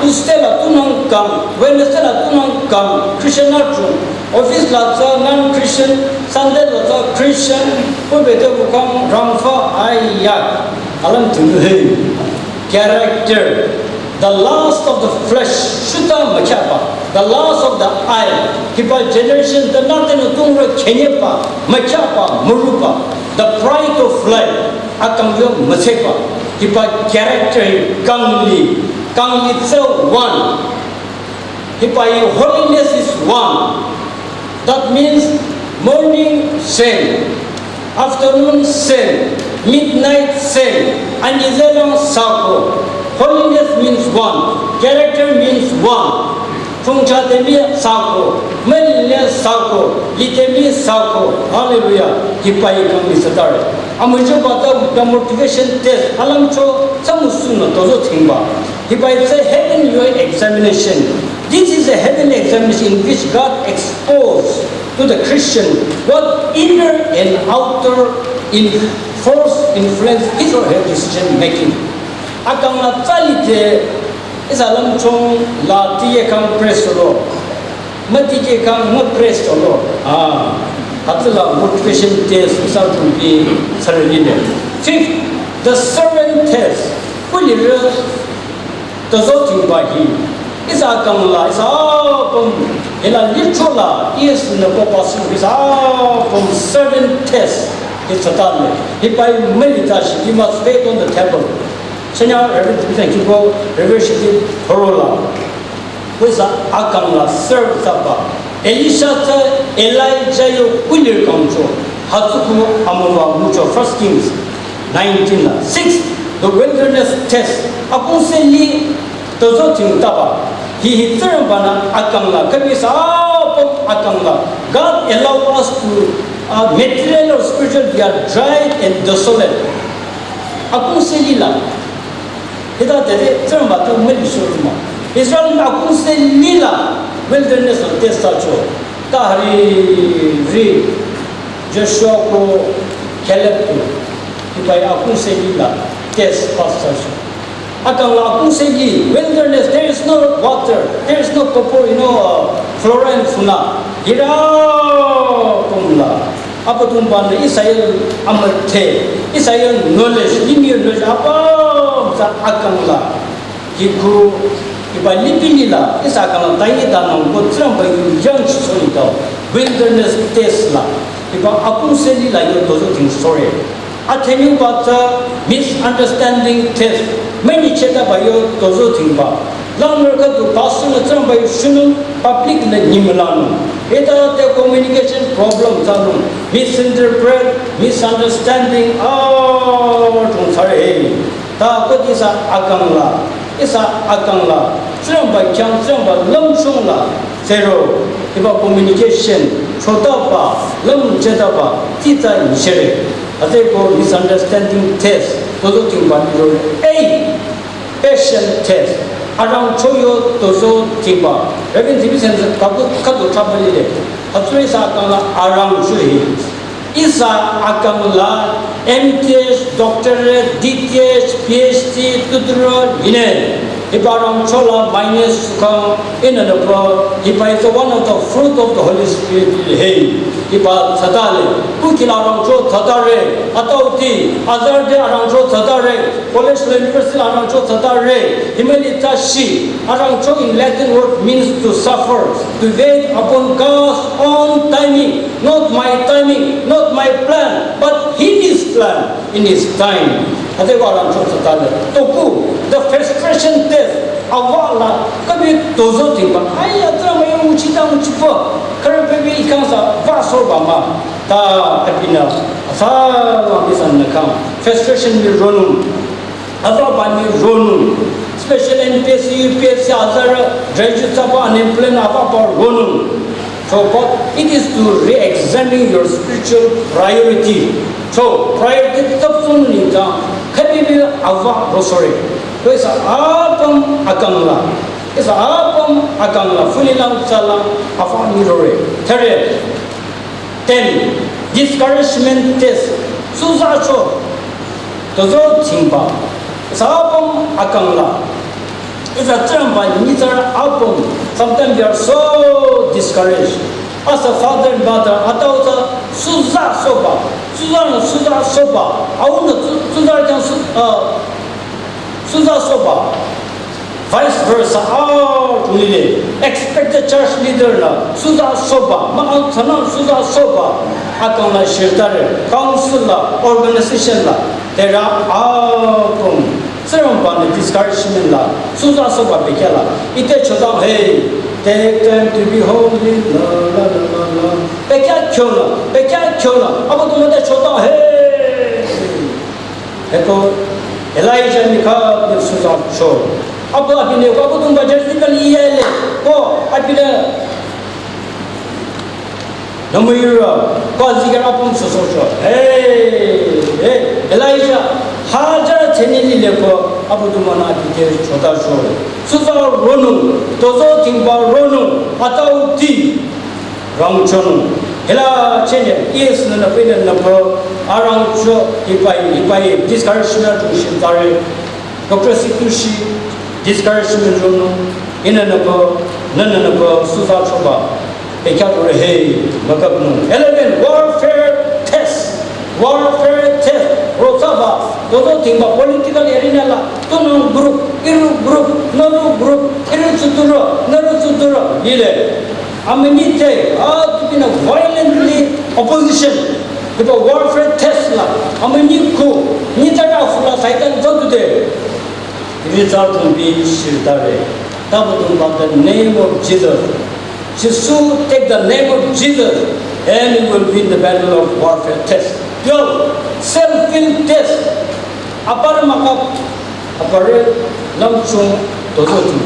Tuesday la tunang kang, Wednesday la tunang kang, Christian na chung, Office la tsü non-Christian, Sunday la tsü Christian, ko bete bukang rangfa aya. Alam tinghe. Character. The lust of the flesh, shuta machapa. The lust of the eye. Hiba generation the nothing to tungra kenyapa, machapa, murupa. The pride of life. Akang yo masepa. Hiba character kangli. Kangli tsü one. Hiba holiness is one. That means morning same, afternoon same, midnight same, and is a long circle. Holiness means one, character means one. Chungcha temi circle, mele circle, litemi circle. Hallelujah. Hiba kangli satare. Amujo bata the motivation test. Alam cho samusuna tozo thingba. Hiba is a heaven your examination. This is a heaven examination in which God exposed to the Christian what inner and outer in force influence his or her decision making. Akang la tsali te isa lam chung la tiye kang press lo. Mati ke kang mo press lo. Ah, hatla motivation test isa to be sarili ne. Fifth, the servant test. Kuli re tozo tingba hi. Isa kang la, isa pum, ila lichola, is na ko pasu, isa pum servant test. It's a tan. Hiba mele ta shi, he must wait on the table. Sanya Reverend Tibita Kibo, Reverend Shiti Horola. Wesa akang la serve saba. Elisha tsü Elijah yo kulir kangcho. Hatsuku amova mucho First Kings nineteen la. Six, the wilderness test. Akung se li tozo ting taba. Hi hi tsüramba na akang la. Kami sa apom akang la. God allow us to uh, material or spiritual we are dried and desolate. Akung se li la. Hita tete tsüramba tu meli shoruma. Israel akung se li la wilderness la test acho. Tahari ri Joshua ko Caleb ko. Hiba akung se li la test pass acho. Akang la akung se li wilderness, there is no water, there is no popo, you know, uh, flora and fauna. Gira pum la. Apa tumban Israel amathe, Israel knowledge, linear knowledge, apa sa akang la. Hiku, hiba lipini la, isa akang la, tayi tanang ko tsüramba yu yang chisoni tao, wilderness test la. Hiba akung se li la yo tozo ting sorry. Athenu ba tsü misunderstanding test. Many cheta ba yo tozo ting ba. Lang merka tu pastor na tsang ba yo shunung public na nimlan. Eta te communication problem tsang misinterpret, misunderstanding, ah, tung sare. Ta ko isa akang la, isa akang la, tsang ba kyang tsang ba lam chung la, zero. Hiba communication, chota ba, lam cheta ba, tita nishere. Ate ko misunderstanding test, tozo tingba ni ro. Eight, patient test. Arang choyo tozo tingba. Reverend David Sen kabu kado tabali le. Hatsuri sa kang la arang choyi. Isa akang la M T H, doctorate, D T H, P H D, tuturo, ine. Hiba rangcho la minus sukang in and above. Hiba is one of the fruit of the Holy Spirit. Hey, hiba tsatale. Kukila rangcho tsatare. Atauti, azar de arangcho tsatare. College la university la arangcho tsatare. Himeli tashi. Arangcho in Latin word means to suffer, to wait upon God's own timing, not my timing, not my plan, but His plan. In his time. Ate ko arangcho tsatale. Toku, the frustration test. Awa la, kabi tozo tingba. Ai, atra mayo muchita muchipo. Kare pebi ikang sa, va so ba ma. Ta, apina. Asa, wa bisan nakam. Frustration mi ronung. Ava ba mi ronung. Special N P S C, U P S C, azar, graduate saba unemployment, ava ba ronung. So, but it is to re-examine your spiritual priority. So, priority tapsun ni ta, khabi bi ava rosore. Ko isa apam akang la. Isa apam akang la, fuli lang salang, ava ni rore. Thare, ten, discouragement test. Suza cho, tozo tingba. Isa apam akang la. Isa tsamba ni tsara apam. Sometimes we are so discouraged. As a father and mother, atau tsü suza soba, suza nü suza soba, au nü su- suza kyang su- uh, suza soba. Vice versa, ah, tunile, expect the church leader la, suza soba, ma ang tsana suza soba, akang la shirtare, council la, organization la, tera, ah, kong, Tsingrangba nü discouragement la, suza soba bekya la, ite chodang, hey, take time to be holy, la, la, la, la, la, bekya kyo la, bekya kyo la, Abüdongba te chodang, hey. Heko Elijah ni kha ni suza cho. Apu abinü ko Abüdongba Jezebel iyale ko abinü namuyura ko azikar apüm suso cho. Hey, hey, Elijah hajar tsenili le ko Abüdongba nü abite chota cho. Suza ronung, tozo tingba ronung, atau ti. Rangchon. Hila chene, yes, nana pwede napa, arangcho, hipai, hipai, discouragement to shintare. Doctor Sikushi, discouragement to no, ina napa, nana napa, suza choba. Ekya to he, makapno. Eleven, warfare test. Warfare test. Rotsaba, todo tingba political arena la, tunung group, iru group, noru group, iru tsuturo, noru tsuturo, yile. Amünyi te, ah, to be in a violently opposition, with a warfare test la, amünyi ku, nitara fula Satan zodude. Result will be shirtare. Tabudum by the name of Jesus. Jesu, take the name of Jesus, and you will win the battle of warfare test. Twelve, self-will test. Apar makap, apar lamchung dozo tu.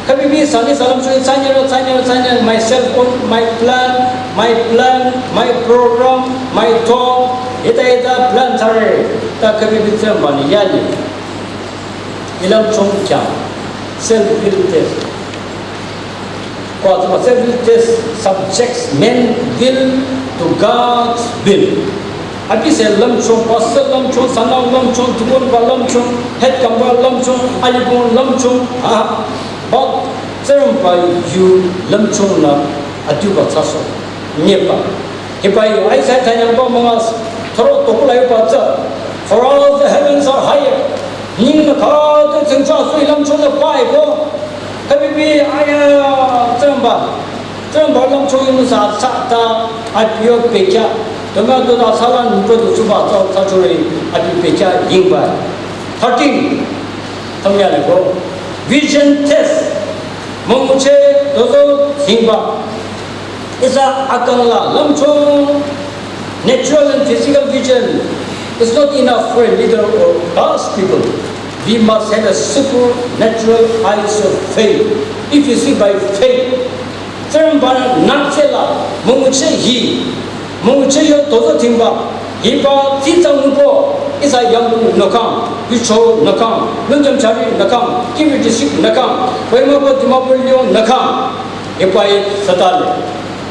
Kabi bi sani salam chuni sanya sanya sanya, my cell phone, my plan, my plan, my program, my talk, ita ita plan sare. Ta kabi bi tsem bani yani. Ilam chong kya, self-will test. Kwa tsuma self-will test subjects men will to God's will. Abi se lamchong, pastor lamchong, sanang lamchong, tukun ba lamchong, head kamba lamchong, alibong lamchong, ha, but Tsingrangba yu lamchong na atu ba tsaso, nyepa. Hiba yu, Isaiah thanyang ba mangas, thoro tokula yu ba tsa. For all the heavens are higher. Ning na kha te tsingcha sui lamchong na pai ko. Kabi bi aya Tsingrangba. Tsingrangba lamchong yu sa sa ta apyo pekya. Tama to da salan to to suba sa sa chore apyo pekya ying ba. Thirteen. Tamya le ko. Vision test. Mungche dozo hingba. Isa akang la lamchong, natural and physical vision is not enough for a leader or God's people. We must have a supernatural eyes of faith. If you see by faith, Tsingrangba nü nangse la mungche hi, mungche yo dozo tingba, hiba tita nguko, isa yangku nükang, yucho nükang, nunjam chari nükang, Kiphire district nükang, Kohima ko Dimapur lyo nükang. Hiba-i satale,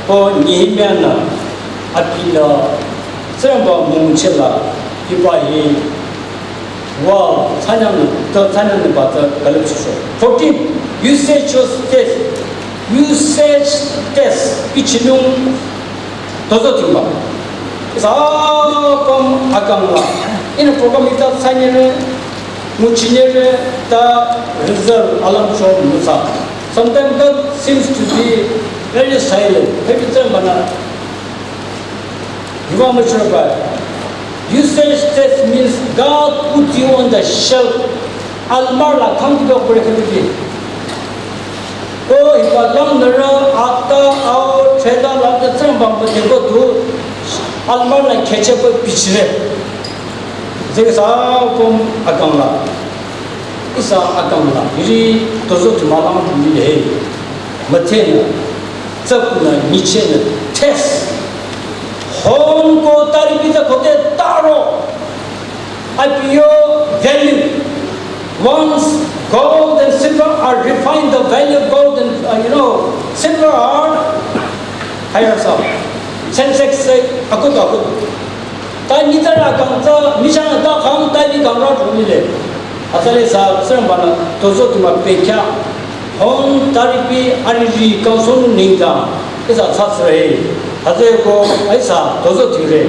ko Nehemiah nü, abinü, Tsingrangba mungchela, hiba-i, wa, tsanyang, to tsanyang ba ta galip so. Fourteen, usage test, usage test, ichinung, tozo tingba. Sa pom akang la, ina program ita tsanyere, nguchinere, ta result alam cho musa. Sometimes God seems to be very silent. Maybe it's a mana. You are mature by. Usage test means God put you on the shelf. Almar la come to the break. Ko hiba lang nara ata ao treda la the Tsingrangba mate ko tu almar la keche ko pichire. Zega sa pom akang la. Isa akang la, hiri tozo tu malang tu ni he. Mate na, tsaku na, niche na, test. Hon ko tari pita kote taro. Apyo value. Once gold and silver are refined, the value of gold and, uh, you know, silver are higher up. Sensex se akut akut. Ta nitara kang ta, michang ta kang ta ni kang ra thong ni le. Asale sa Tsingrangba nü tozo tu ma pekya. Hon tari pi ari ri kang son ning ta. Ihsa thsatsüre, hütsüeko ihsa tozotire,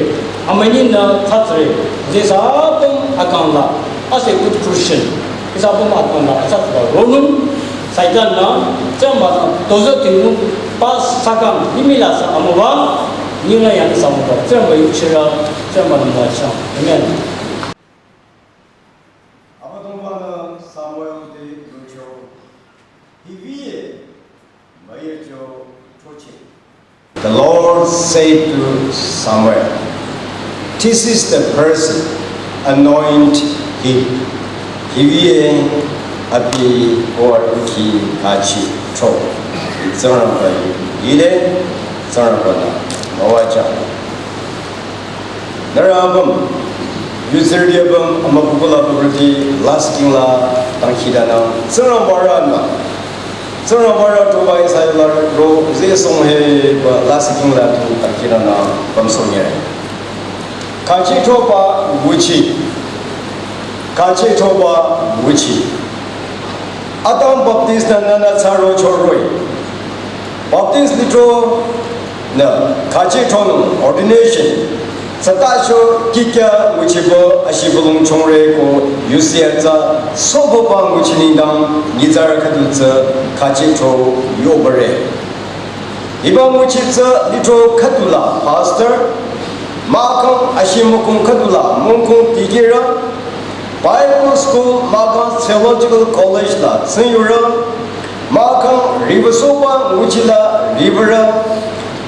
amünyinü thsatsüre, ihsa apüm akangla, as a good Christian, ihsa apüm akangla, thsatsüba ronung, Satan-nü, Tsingrangba-nü, tozotinung, pas sakang, limih la sa amüwa, nyinga yang sa amüwa, Tsingrangba yuchirü, Tsingrangba-nü müwachang. Amen. Abüdongba-nü Samuel te yocho, hiwüe müyücho choche. The Lord said to Samuel, "This is the person, anoint him." Hiwüe abi or uki kachi tro. Tsingrangba yu yide, Tsingrangba-nü müwachang. Nührü apüm, yutsürüti apüm, amübükuh la püpürüti, lasihking la dangkhidangnang, Tsingrangba rünü, Tsingrangba rü tuba ihsa yu la ro, zesong heba lasihking la tu dangkhidangnang, pümsohnyüre. Kachi troba nguchi, kachi troba nguchi. Adam Baptist-nü nünü thsaro choroh-i. Baptist lithro nü kachi tronung ordination. Tsütacho kikya nguchiba ashibülung chongre ko yusi atsa sobaba nguchi nengdang nyitsarü khüdu tsü kachi tro yobare. Hiba nguchi tsü lithro khüdu la pastor, mahkhang ashimükong khüdu la mongkong dikehrü, Bible School mahkhang Theological College la tsingyurü, mahkhang riwüsohba nguchi la riwürü,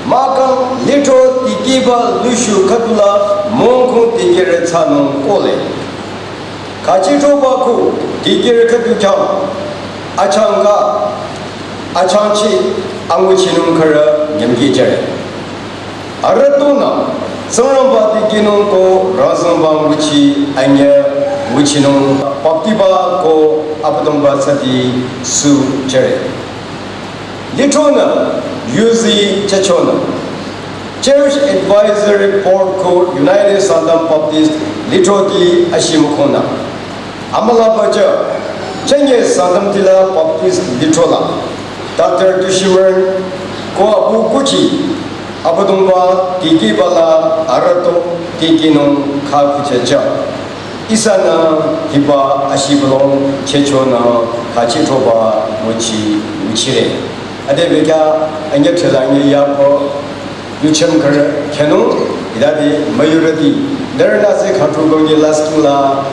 mahkhang lithro dikehba lushu khüdu la mongkong dikehrü thsanung kohle. Kachi troba ko dikehrü khüdu khyang achangka, achangchi, anguchinung khürü nyümkijüre. Arüh tunü, Tsingrangba dikehnung ko rüzangba nguchi anyüh nguchinung baptiba ko Abüdongba tsüti sujüre. Lithronü, yuzi chachonü. Church Advisory Board ko United Sangtam Baptist lithroti ashimükongnü. Amüla bacha, chünye Sangtam tila Baptist lithro la. Doctor Tushimer ko abu kuchi, Abüdongba dikehba la arüh to dikehnung kha kuchacha. Ihsanü hiba ashibülung chechonü kachi troba nguchi nguchire. Ade bekya anyüh thela anyüh yako yucham kar khenung idadi müyurüti. Nührünü se khatru gongi lasihking la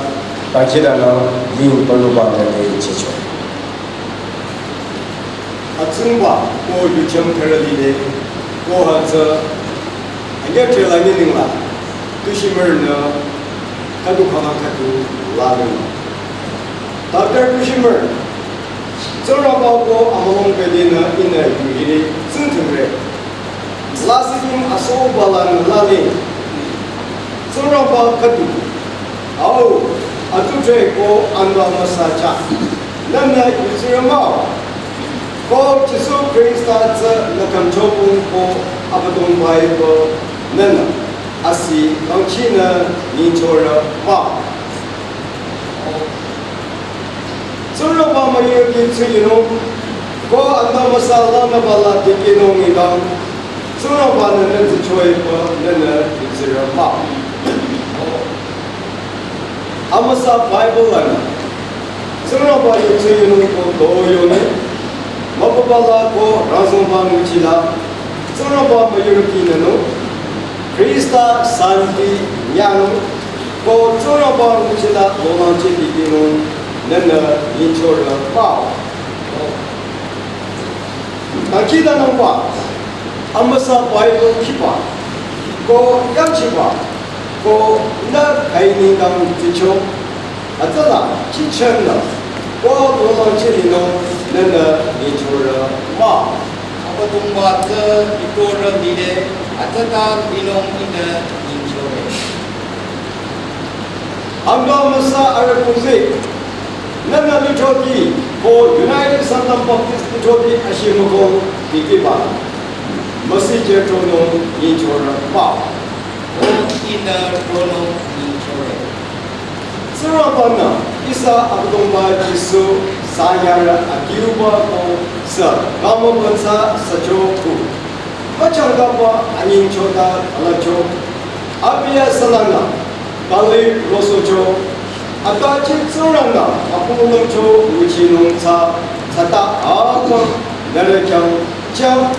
dangkhidangnang ling panu ba nührü checho. Atsingba ko yucham kar lile ko hütsü anyüh thela anyüh ningla Tushimer nü khüdu khüla khüdu laleng. Doctor Tushimer, Tsingrangba ko amülung pedi nü ihnü yuhiri tsingdhingre. Lasihking asoba lanü laleng. Tsingrangba khüdu. Au, atutre ko anba müsa cha. Nühnü yutsirü mah-o. Ko Jisu Khrista tsü nü kangchopung ko Abüdongba-i ko nühnü asi kangchinü nyichorü mah-o. Tsingrangba müyurüti tsiyinung ko anba müsa lanüba la dikehnung nengdang Tsingrangba-nü nü tsichoiba nühnü yutsirü mah-o. Amüsa Bible lanü Tsingrangba yu tsiyinung ko do yonü, mübüba la ko rüzangba nguchi la, Tsingrangba müyurüti nünung, Khrista santi nyanung, ko Tsingrangba nguchi la lolangchi dikehnung nühnü nyichorü mah-o. Dangkhidangnangba, amüsa Bible khiba, ko yangchiba, ko nü khaini kang tsicho, hütsüla chichengnü, ko lolangchi linung nühnü nyichorü mah-o. Abüdongba tsü lithro rü lile, hütsüta linung ihnü nyichore. Anba müsa arüh kuzi, nühnü lithroti ko United Sangtam Baptist lithroti ashimükong dikehba. Müsijü tronung nyichorü mah-o. Ko ihnü tronung nyichore. Tsingrangba-nü ihsa Abüdongba Jisu sanyarü adiuba ko sü kamo bansa sacho ku. Achangkaba anyingcho ta alacho. Abi asülanü, kali rosocho. Atachi Tsingrangba, apulongcho nguchinung tsü, tsüta apüm, nührü khyang, chang,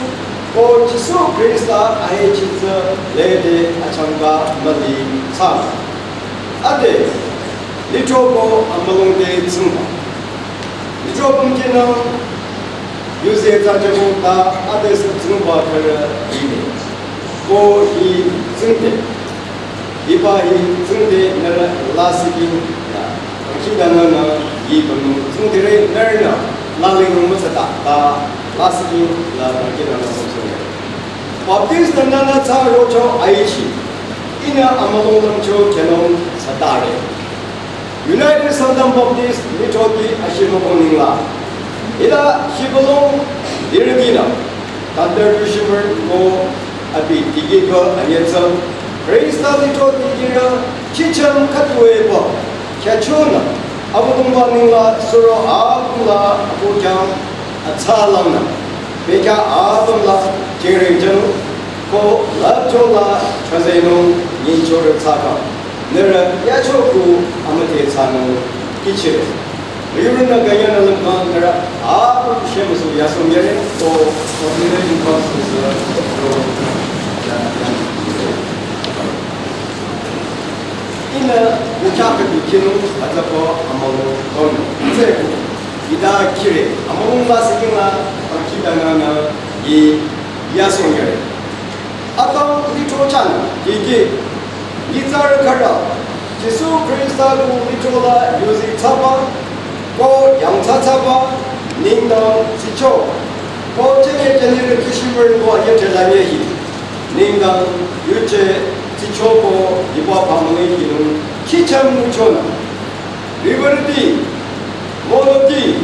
ko Jisu Khrista ahechi tsü, lede achangka müli tsü. Ade, lithro ko amülung te tsingba. Lithro pümchinang, yuse tsü jabo ta, ade sü tsingba kare ide. Ko hi tsingde. Hiba hi tsingde nührü lasih king ya. Kangkhidangnang nü hi pümnung tsingdire nührünü lalinung müsata ta lasih king la kangkhidangnang pümsung ya. Baptist nü nünü tsü rocho aichi. Ihnü amülung lümcho khenung satare. United Sangtam Baptist lithro ti ashimoko ningla. Ila shibülung lirütinü. Doctor Lucifer ko abi tikehba anyütsü. Khrista lithro tikehra chicham khütuepü. Khyüchonü. Abüdongba ningla suro apümla apu khyang atsalangnü. Bekhyah apümla jingre jang. Ko lüpchola chazenung nyingchore tsaka. Nührü yachoku amüte tsünung kichire. Müyurünü künyangnü lümkhang nührü apüm shemüsu yasong yare ko ordination pastor sü ro. Ihnü yuchakü dikehnung atsako amülo kono. Tseko. Ida kire. Amülo lasih king la akhidangnang nü yi yasong yare. Atang lithro chang, dikeh, nyitsarü khüra, Jisu Khrista ku lithro la yuzi tsaba, ko yangthsa tsaba, nengdang tsicho, ko chene chene rü tushimer ko anyüte la nyehi, nengdang yuje tsicho ko yiba pamüle kinung, chicham nguchonü. Riverti, monoti,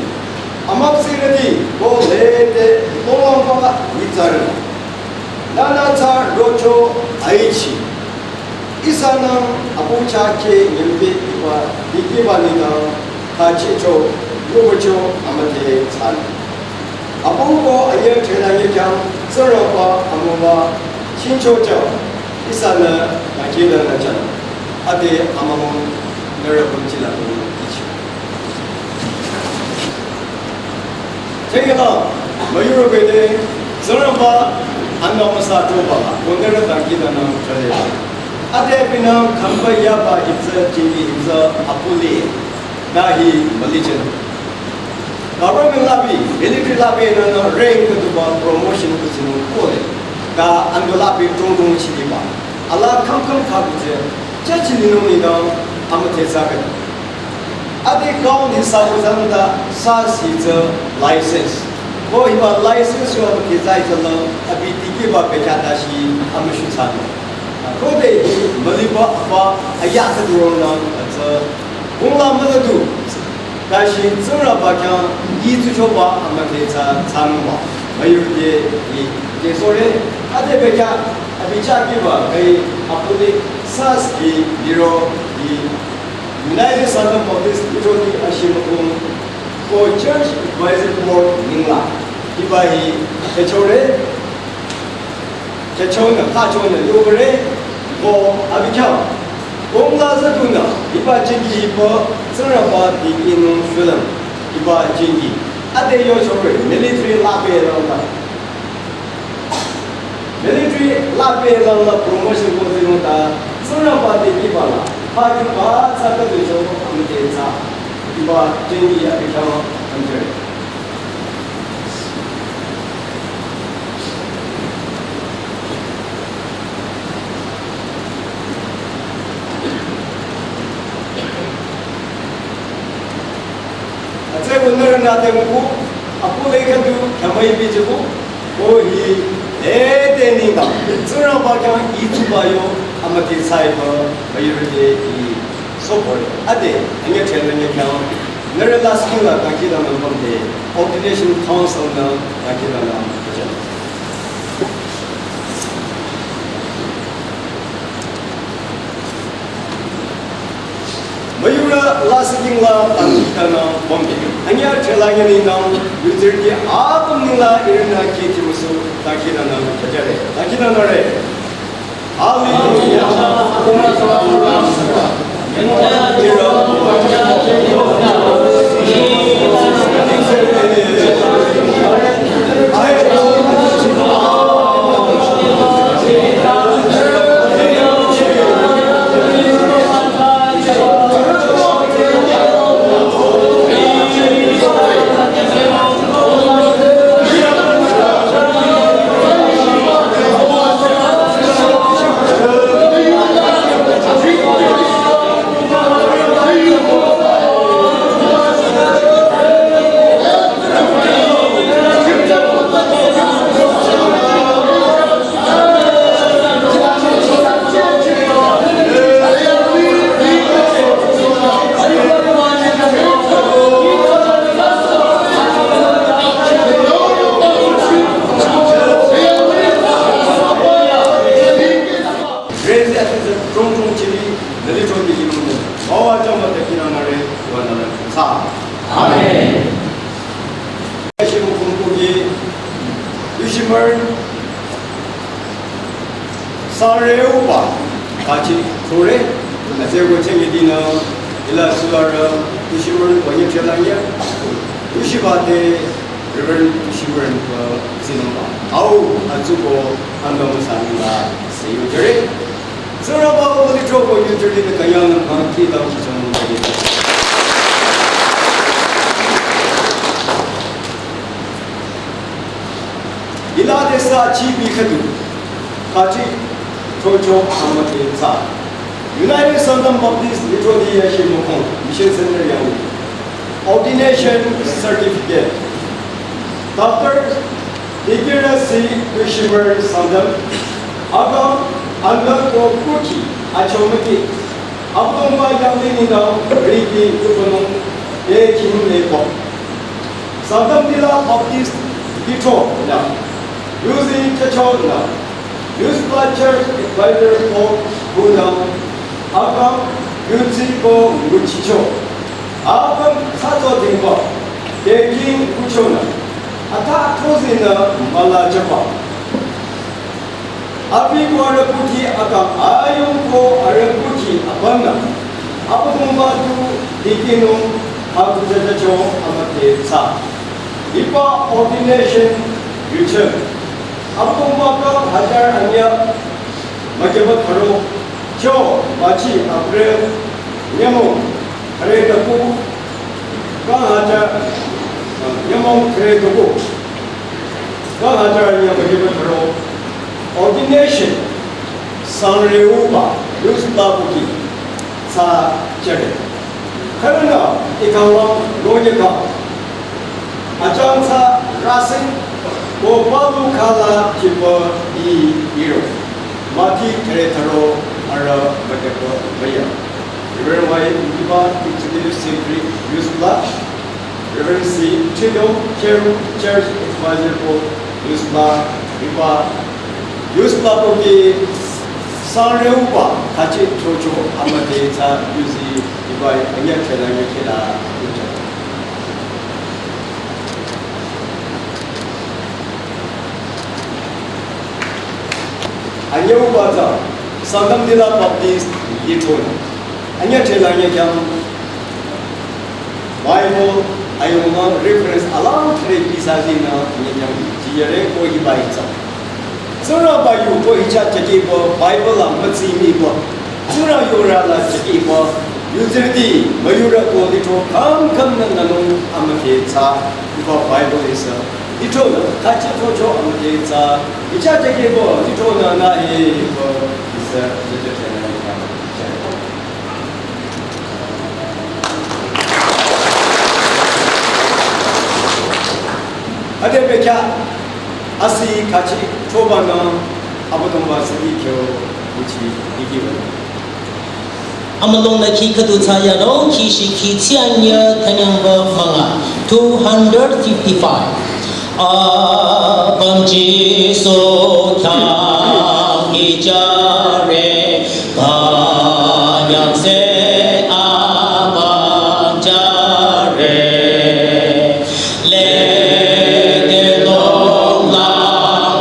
amapsirüti, ko lede, longwangba nyitsarü. Nünü tsü rocho aichi. Ihsanü apu chakhe nyimpi iba, dikiba nengdang, khachicho, ngubacho, amüte tsünü. Apu ko anyüte la nyekhyang, Tsingrangba amüwa, chincho chang, ihsanü, akhidangnang chang. Ade amüwa, nührü pümchila püm kichi. Chengela, müyurü bede, Tsingrangba, anü müsa choba, ko nührü dangkhidangnang chale. Ade binü khamba yaba hitsü, chingi hitsü, apuli, dahi, mülichen. Government labi, military labi nünü rank khüduba promotion khüdunung kole. Ta andu labi tongtong chiliba. Ala kham kham kha khüje, che chilinung nengdang amüte tsü khüdu. Ade kaun hisa uzang ta sa si tsü license. Ko hiba license yo amüte tsü itsü la abi tikehba bekhyah ta shi amüshu tsünü. Ko de hi müliba apa aya khüdu ronang tsü. Kung la müladu. Tashi Tsingrangba khyang yi tsuchoba amüte tsü tsünungba. Müyurü te yi te sore. Ade bekhyah abi chakehba kai apuli sas yi liro yi United Sangtam Baptist lithro ti ashimüko ko Church Advisory Board nengla. Hiba hi khyüchore. Khyüchonü, khyüchonü, yore, ko, abi khyang. Kong la züdunü, hiba chingi hiba, Tsingrangba dikehnung shulüm, hiba chingi. Ade yochore, military labi langla. Military labi langla promotion ko zinung ta, Tsingrangba dikehba la, pa kiba tsü khüdu cho, amüte tsü. Hiba chingi abi khyang, amüte. Atse wünü rünü te nguko, apule khüdu khamai bichibo, ko hi, eh, te nengdang, Tsingrangba khyang yi tsuba yo, amüte tsüiba, müyurü te yi. So pore, ade, anyüte la nyekhyang, nührü lasih king la dangkhidangnang pümde, ordination council nü dangkhidangnang pümde. Müyurü lasih king la dangkhidangnang pümde. Anyüte la nyinengnang, yutsürüti apüm nengla ihrünü kihti müsu, Akinana, akinana re. Hallelujah. Praise the Lord. Trong trong chili, nali trong di jilung mo. Bawa jama te kira mare, wa na la sa. Amen. Shi mo kum ko ye, Yushimar, Sareuba, kachi, sore, na se ko chemi dina, ila suara, Yushimar, wa ye chelanya, Yushiba te, Reverend Yushiba, uh, Sinoma. Au, atsuko, ando masani la, se yo jere. Tsingrangba ko lithro ko yuteri de kayang nang ki dang ki chang nang ki. Ila de sa chi bi khadu. Kachi chocho amate sa. United Sangam Baptist Lithuania Shimokon Mission Center yang. Ordination certificate. Doctor Igirasi Yushimer Sangam, Agam Anna ko Kuki, Achomaki, Abdoma Yangini now, Riki Kupono, E Kim Lepo. Sangam Dila Baptist Gito now, Yuzi Chacho now, Youth Church Advisor ko Kuna, Agam Yuzi ko Muchicho. Apüm thsatsodingba, deking kuchonü, atha thozina mala chapa. Abi ko arükuthi aka ayung ko arükuthi abanna. Abüdongba tu dikinung akujajacho amate tsa. Ipa ordination yucheng. Abüdongba ka hajar anya majaba tharo. Cho, machi, April, nyamo, kare daku, kang hajar, nyamo, kare daku, kang hajar, nyamo, nyamo, karo, ordination, sanreuba, yusla buki, sa, chere. Karana, ikawang, royaka, Achangsa rasin ko palu kala chipa i iro. Mati kere tharo ara bakapa baya. Reverend Y Ukiba, Executive Secretary, Yusla. Reverend C Chido, Chair, Church Advisor ko Yusla. Iba Yusla ko ki sanreuba kachi chocho amate sa yusi iba anya chela anya chela. Anyeu baza, Sangam Dila Baptist Yitun. Anya chela anya kyang Bible ayonga reference alam thre kisa zina anya kyang jiyare ko hibai tsa. Tsingrangba yu ko hicha chatibo Bible la matsimibo. Tsingrang yura la chatibo. Yuzirdi mayura ko litro kam kam na nanung amake tsa. Iba Bible isa. Litro na kachi tocho amake tsa. Hicha chatibo litro na na he ko isa litro na. Ade bekya. Asi kachi choba na Abüdongba sidi kyo uchi dikiwa. Amülung na khi khüdu tsaya no, khi shi khi tsianya tanyangba manga, two hundred fifty-five. Abang Jisu khyang ijare, kayang se abang jare. Lede long lang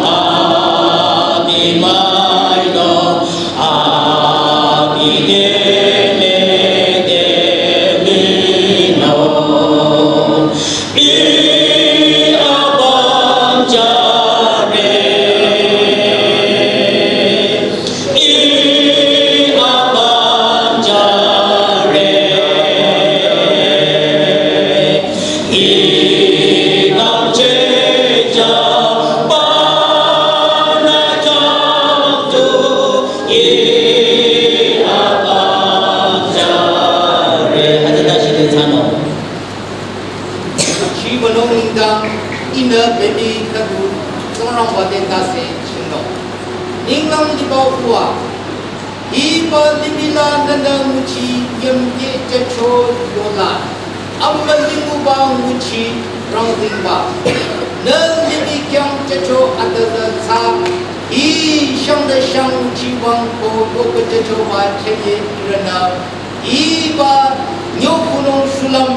Nengdang ihnü baby khüdu Tsingrangba te tase chingnung. Ninglang liba Uwa, hiba limih la nühnü nguchi yimkeh jücho yola, amülinguba nguchi rangdingba. Nü limih khyang jücho atüzü tsü, hi shangdü shang nguchi wüng ko yoba jüchoba chünye ihrünü, hiba nyokunung shulüm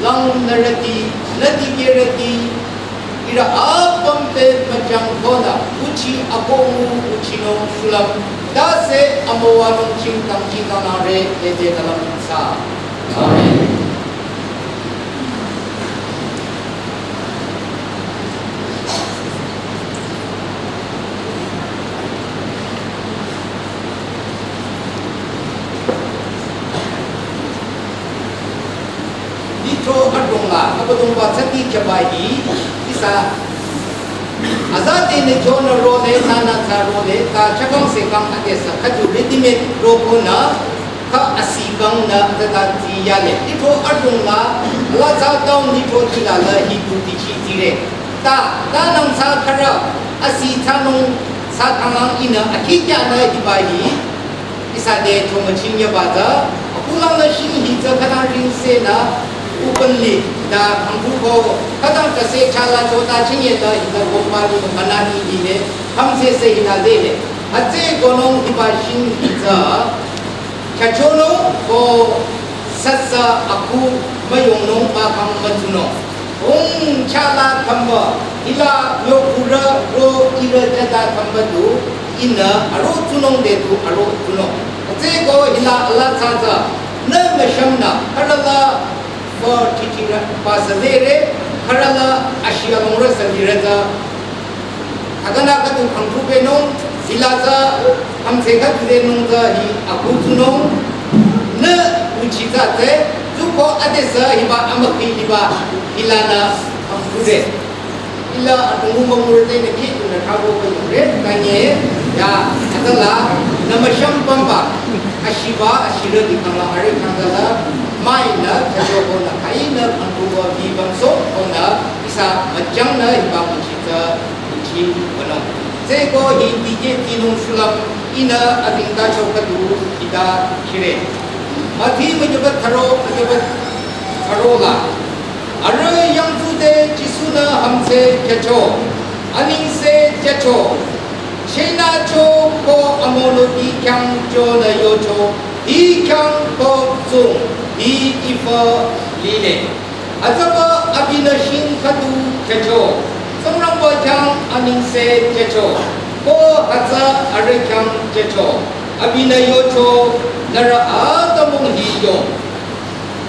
lang nührüti, nü dikehrüti, ihrü apüm pü müchang konü, nguchi akohnung nguchinung shulüm, tase amüwanung chingdang chingdang nangre, lede dalam sa. Amen. Lithro adrong la, Abüdongba tsati khyaba hi, ihsa, aza te ne jona role, nana tsü role, ta chakang sekang adesü, khüdu ready-made rokonü, kha asi kangnü tata tsi yale. Lithro adrong la, la tsü town lithro tila la hi du tichi tire. Ta, ta nang tsü khürü, asi tsünung tsü kanglang ihnü, akhi kyanü hiba hi, ihsa te thomüching yaba tsü, akulang la shing hi tsü khütang ringsenü, openly, ta khangku ko, khütang tase chala chota chingye ta hi ta gomba lu manani hi le, khamsese hinü zele. Atse konung hiba shing hi tsü, chachonung ko sasa aku müyongnung ba kang mütsunung. Ung chala kamba, hila yokurü ro ihrü jata kamba du, ihnü aro tsunung de du aro tsunung. Atse ko hila ala tsü tsü, nü müshümnü, khürü la, ko chichirü, ba sazere, khürü la, ashi alongrü sazere tsü, Akana khüdu khangthu benung, sila tsü, amse khüdu denung tsü hi aku tsunung, nü nguchi tsü tsü, tsuko adesü hiba amükhi liba, hilanü khangthu de. Hila atungu mümürü te ne ki tunü thabo ko yore, tanye, ya, atala, nü müshüm pamba, ashiba, ashirü di kangla, are kangla, mai nü, khajo konü, kai nü, khangthu ko hi bamso, konü, ihsa, müchangnü, hiba nguchi tsü, nguchi wünung. Tsüko hi dikeh tinung shulüm ihnü azengtacho khüdu hita kire. Mathi münyüba tharo, münyüba tharo la. Arüh yangtsude Jisu-nü hümdhse jücho, anengse jücho, chengnücho ko amonoti khyang chonü yocho, hi khyang ko tsung, hi ifa lile. Atsüba abinü shing khüdu jücho, Tsingrangba khyang anengse jücho, ko hütsü arüh khyang jücho, abinü yocho, nührü atümung hi yong.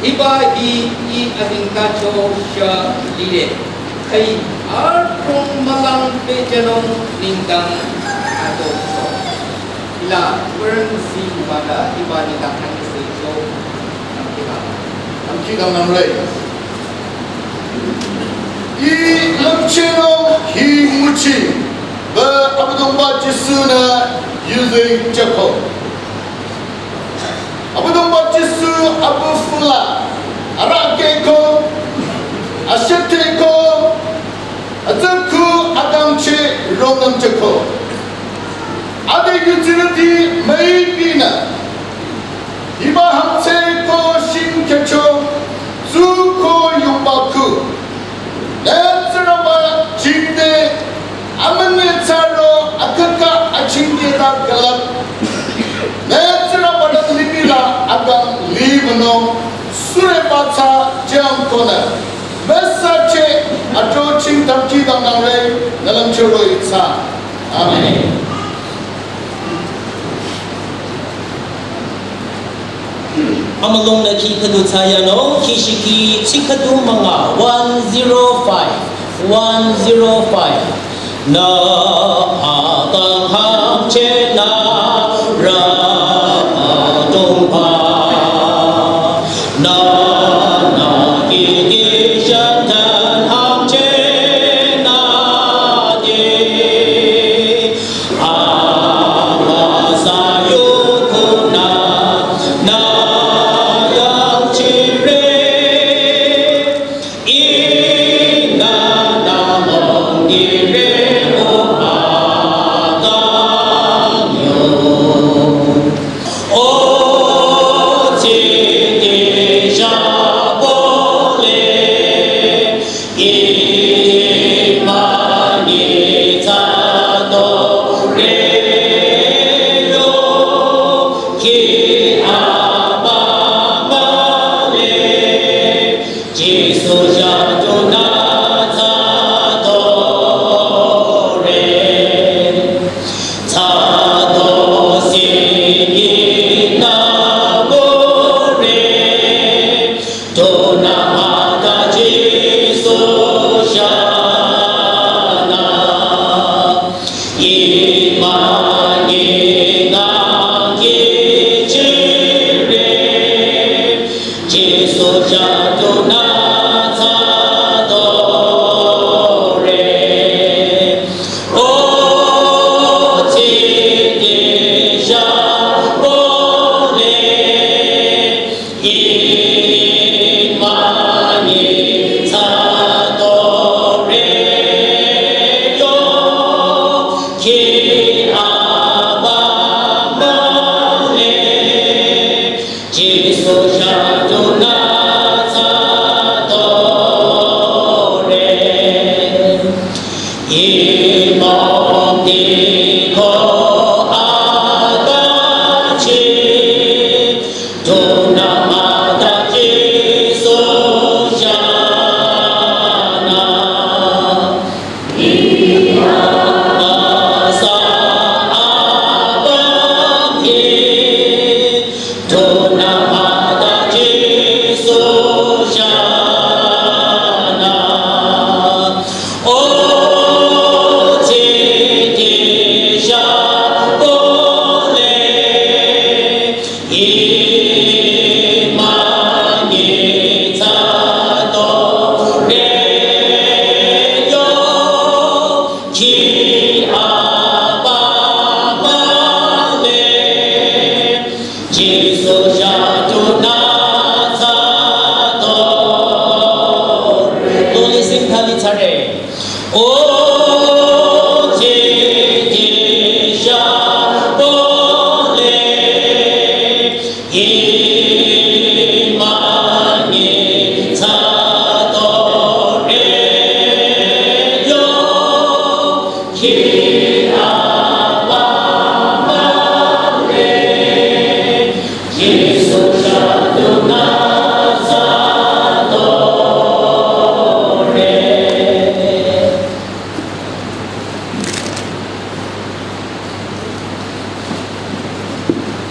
Hiba hi ih azengtacho shah lile. Khai arüh mülang pehjünung nengdang ato so. Hila, Reverend C. Mada, hiba nengdang anengse cho. Amkidang nangre. Ih lümchehnung hi nguchi, ba Abüdongba Jisu-nü yuzeng jüko. Abüdongba Jisu abu fula, arahkheh ko, ashete ko, atsü khu akangcheh rongnüm jüko. Ade yudsirüti müipinü. Hiba hümdhse ko shing jücho, tsuko yungba khu. Nü Tsingrangba jingte, amünyi tsaro akaka achingketa külüp. Nü Tsingrangba-nü limih la akang liwünung, süreba tsü jüng konü. Müsa che ato chingtam kidang nangre, nü lümchoro itsü. Amen. Amülung nü khi khüdu thsayanung, khi shiki chi khüdu münga, one zero five, one zero five. Nü akang hangchehnü rü adongba. Nü, nü kiki shantan hangchehnü di. Amüsa yukhunü nü yangchire, ihnü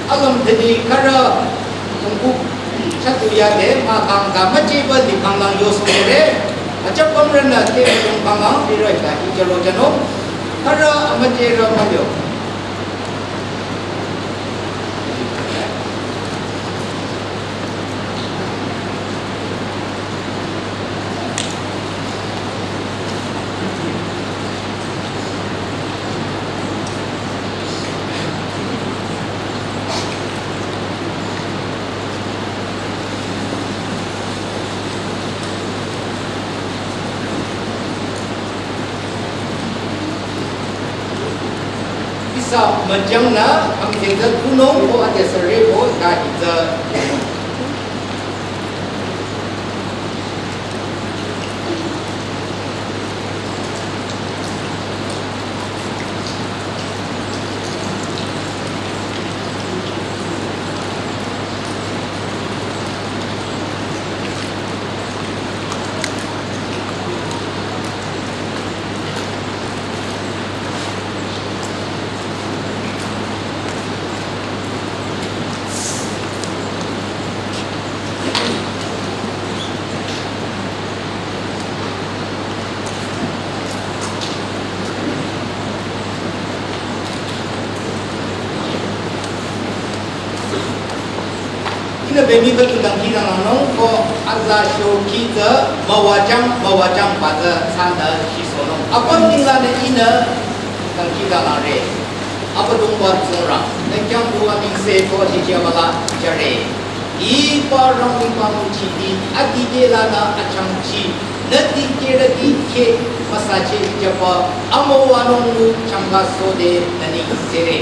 Alüm tedi khürü tungku chatu yade mahkhang ta müchiba likhang lang yosohre. Achapamrünü te tungkhang lang biroi ta icharo jano. Khürü amüchirü müyo. Ihsa müjangnü amüdhethsa tunung ko adesare ko ta ihsa. Ihnü bemi khüdu dangkhidangnangnung ko aza shokhi tsü müwajang müwajangba tsü thsanü shisohnung. Apüm ninglanü ihnü dangkhidangnangre. Abüdongba Tsingrang, nü khyang du amingse ko dikehbala jüre. Hiba rang ningba nguchidi adikehlanü achangchi, nü dikehrüti kheh müsache jüba amüwanung ngu changka sode nü nengsere.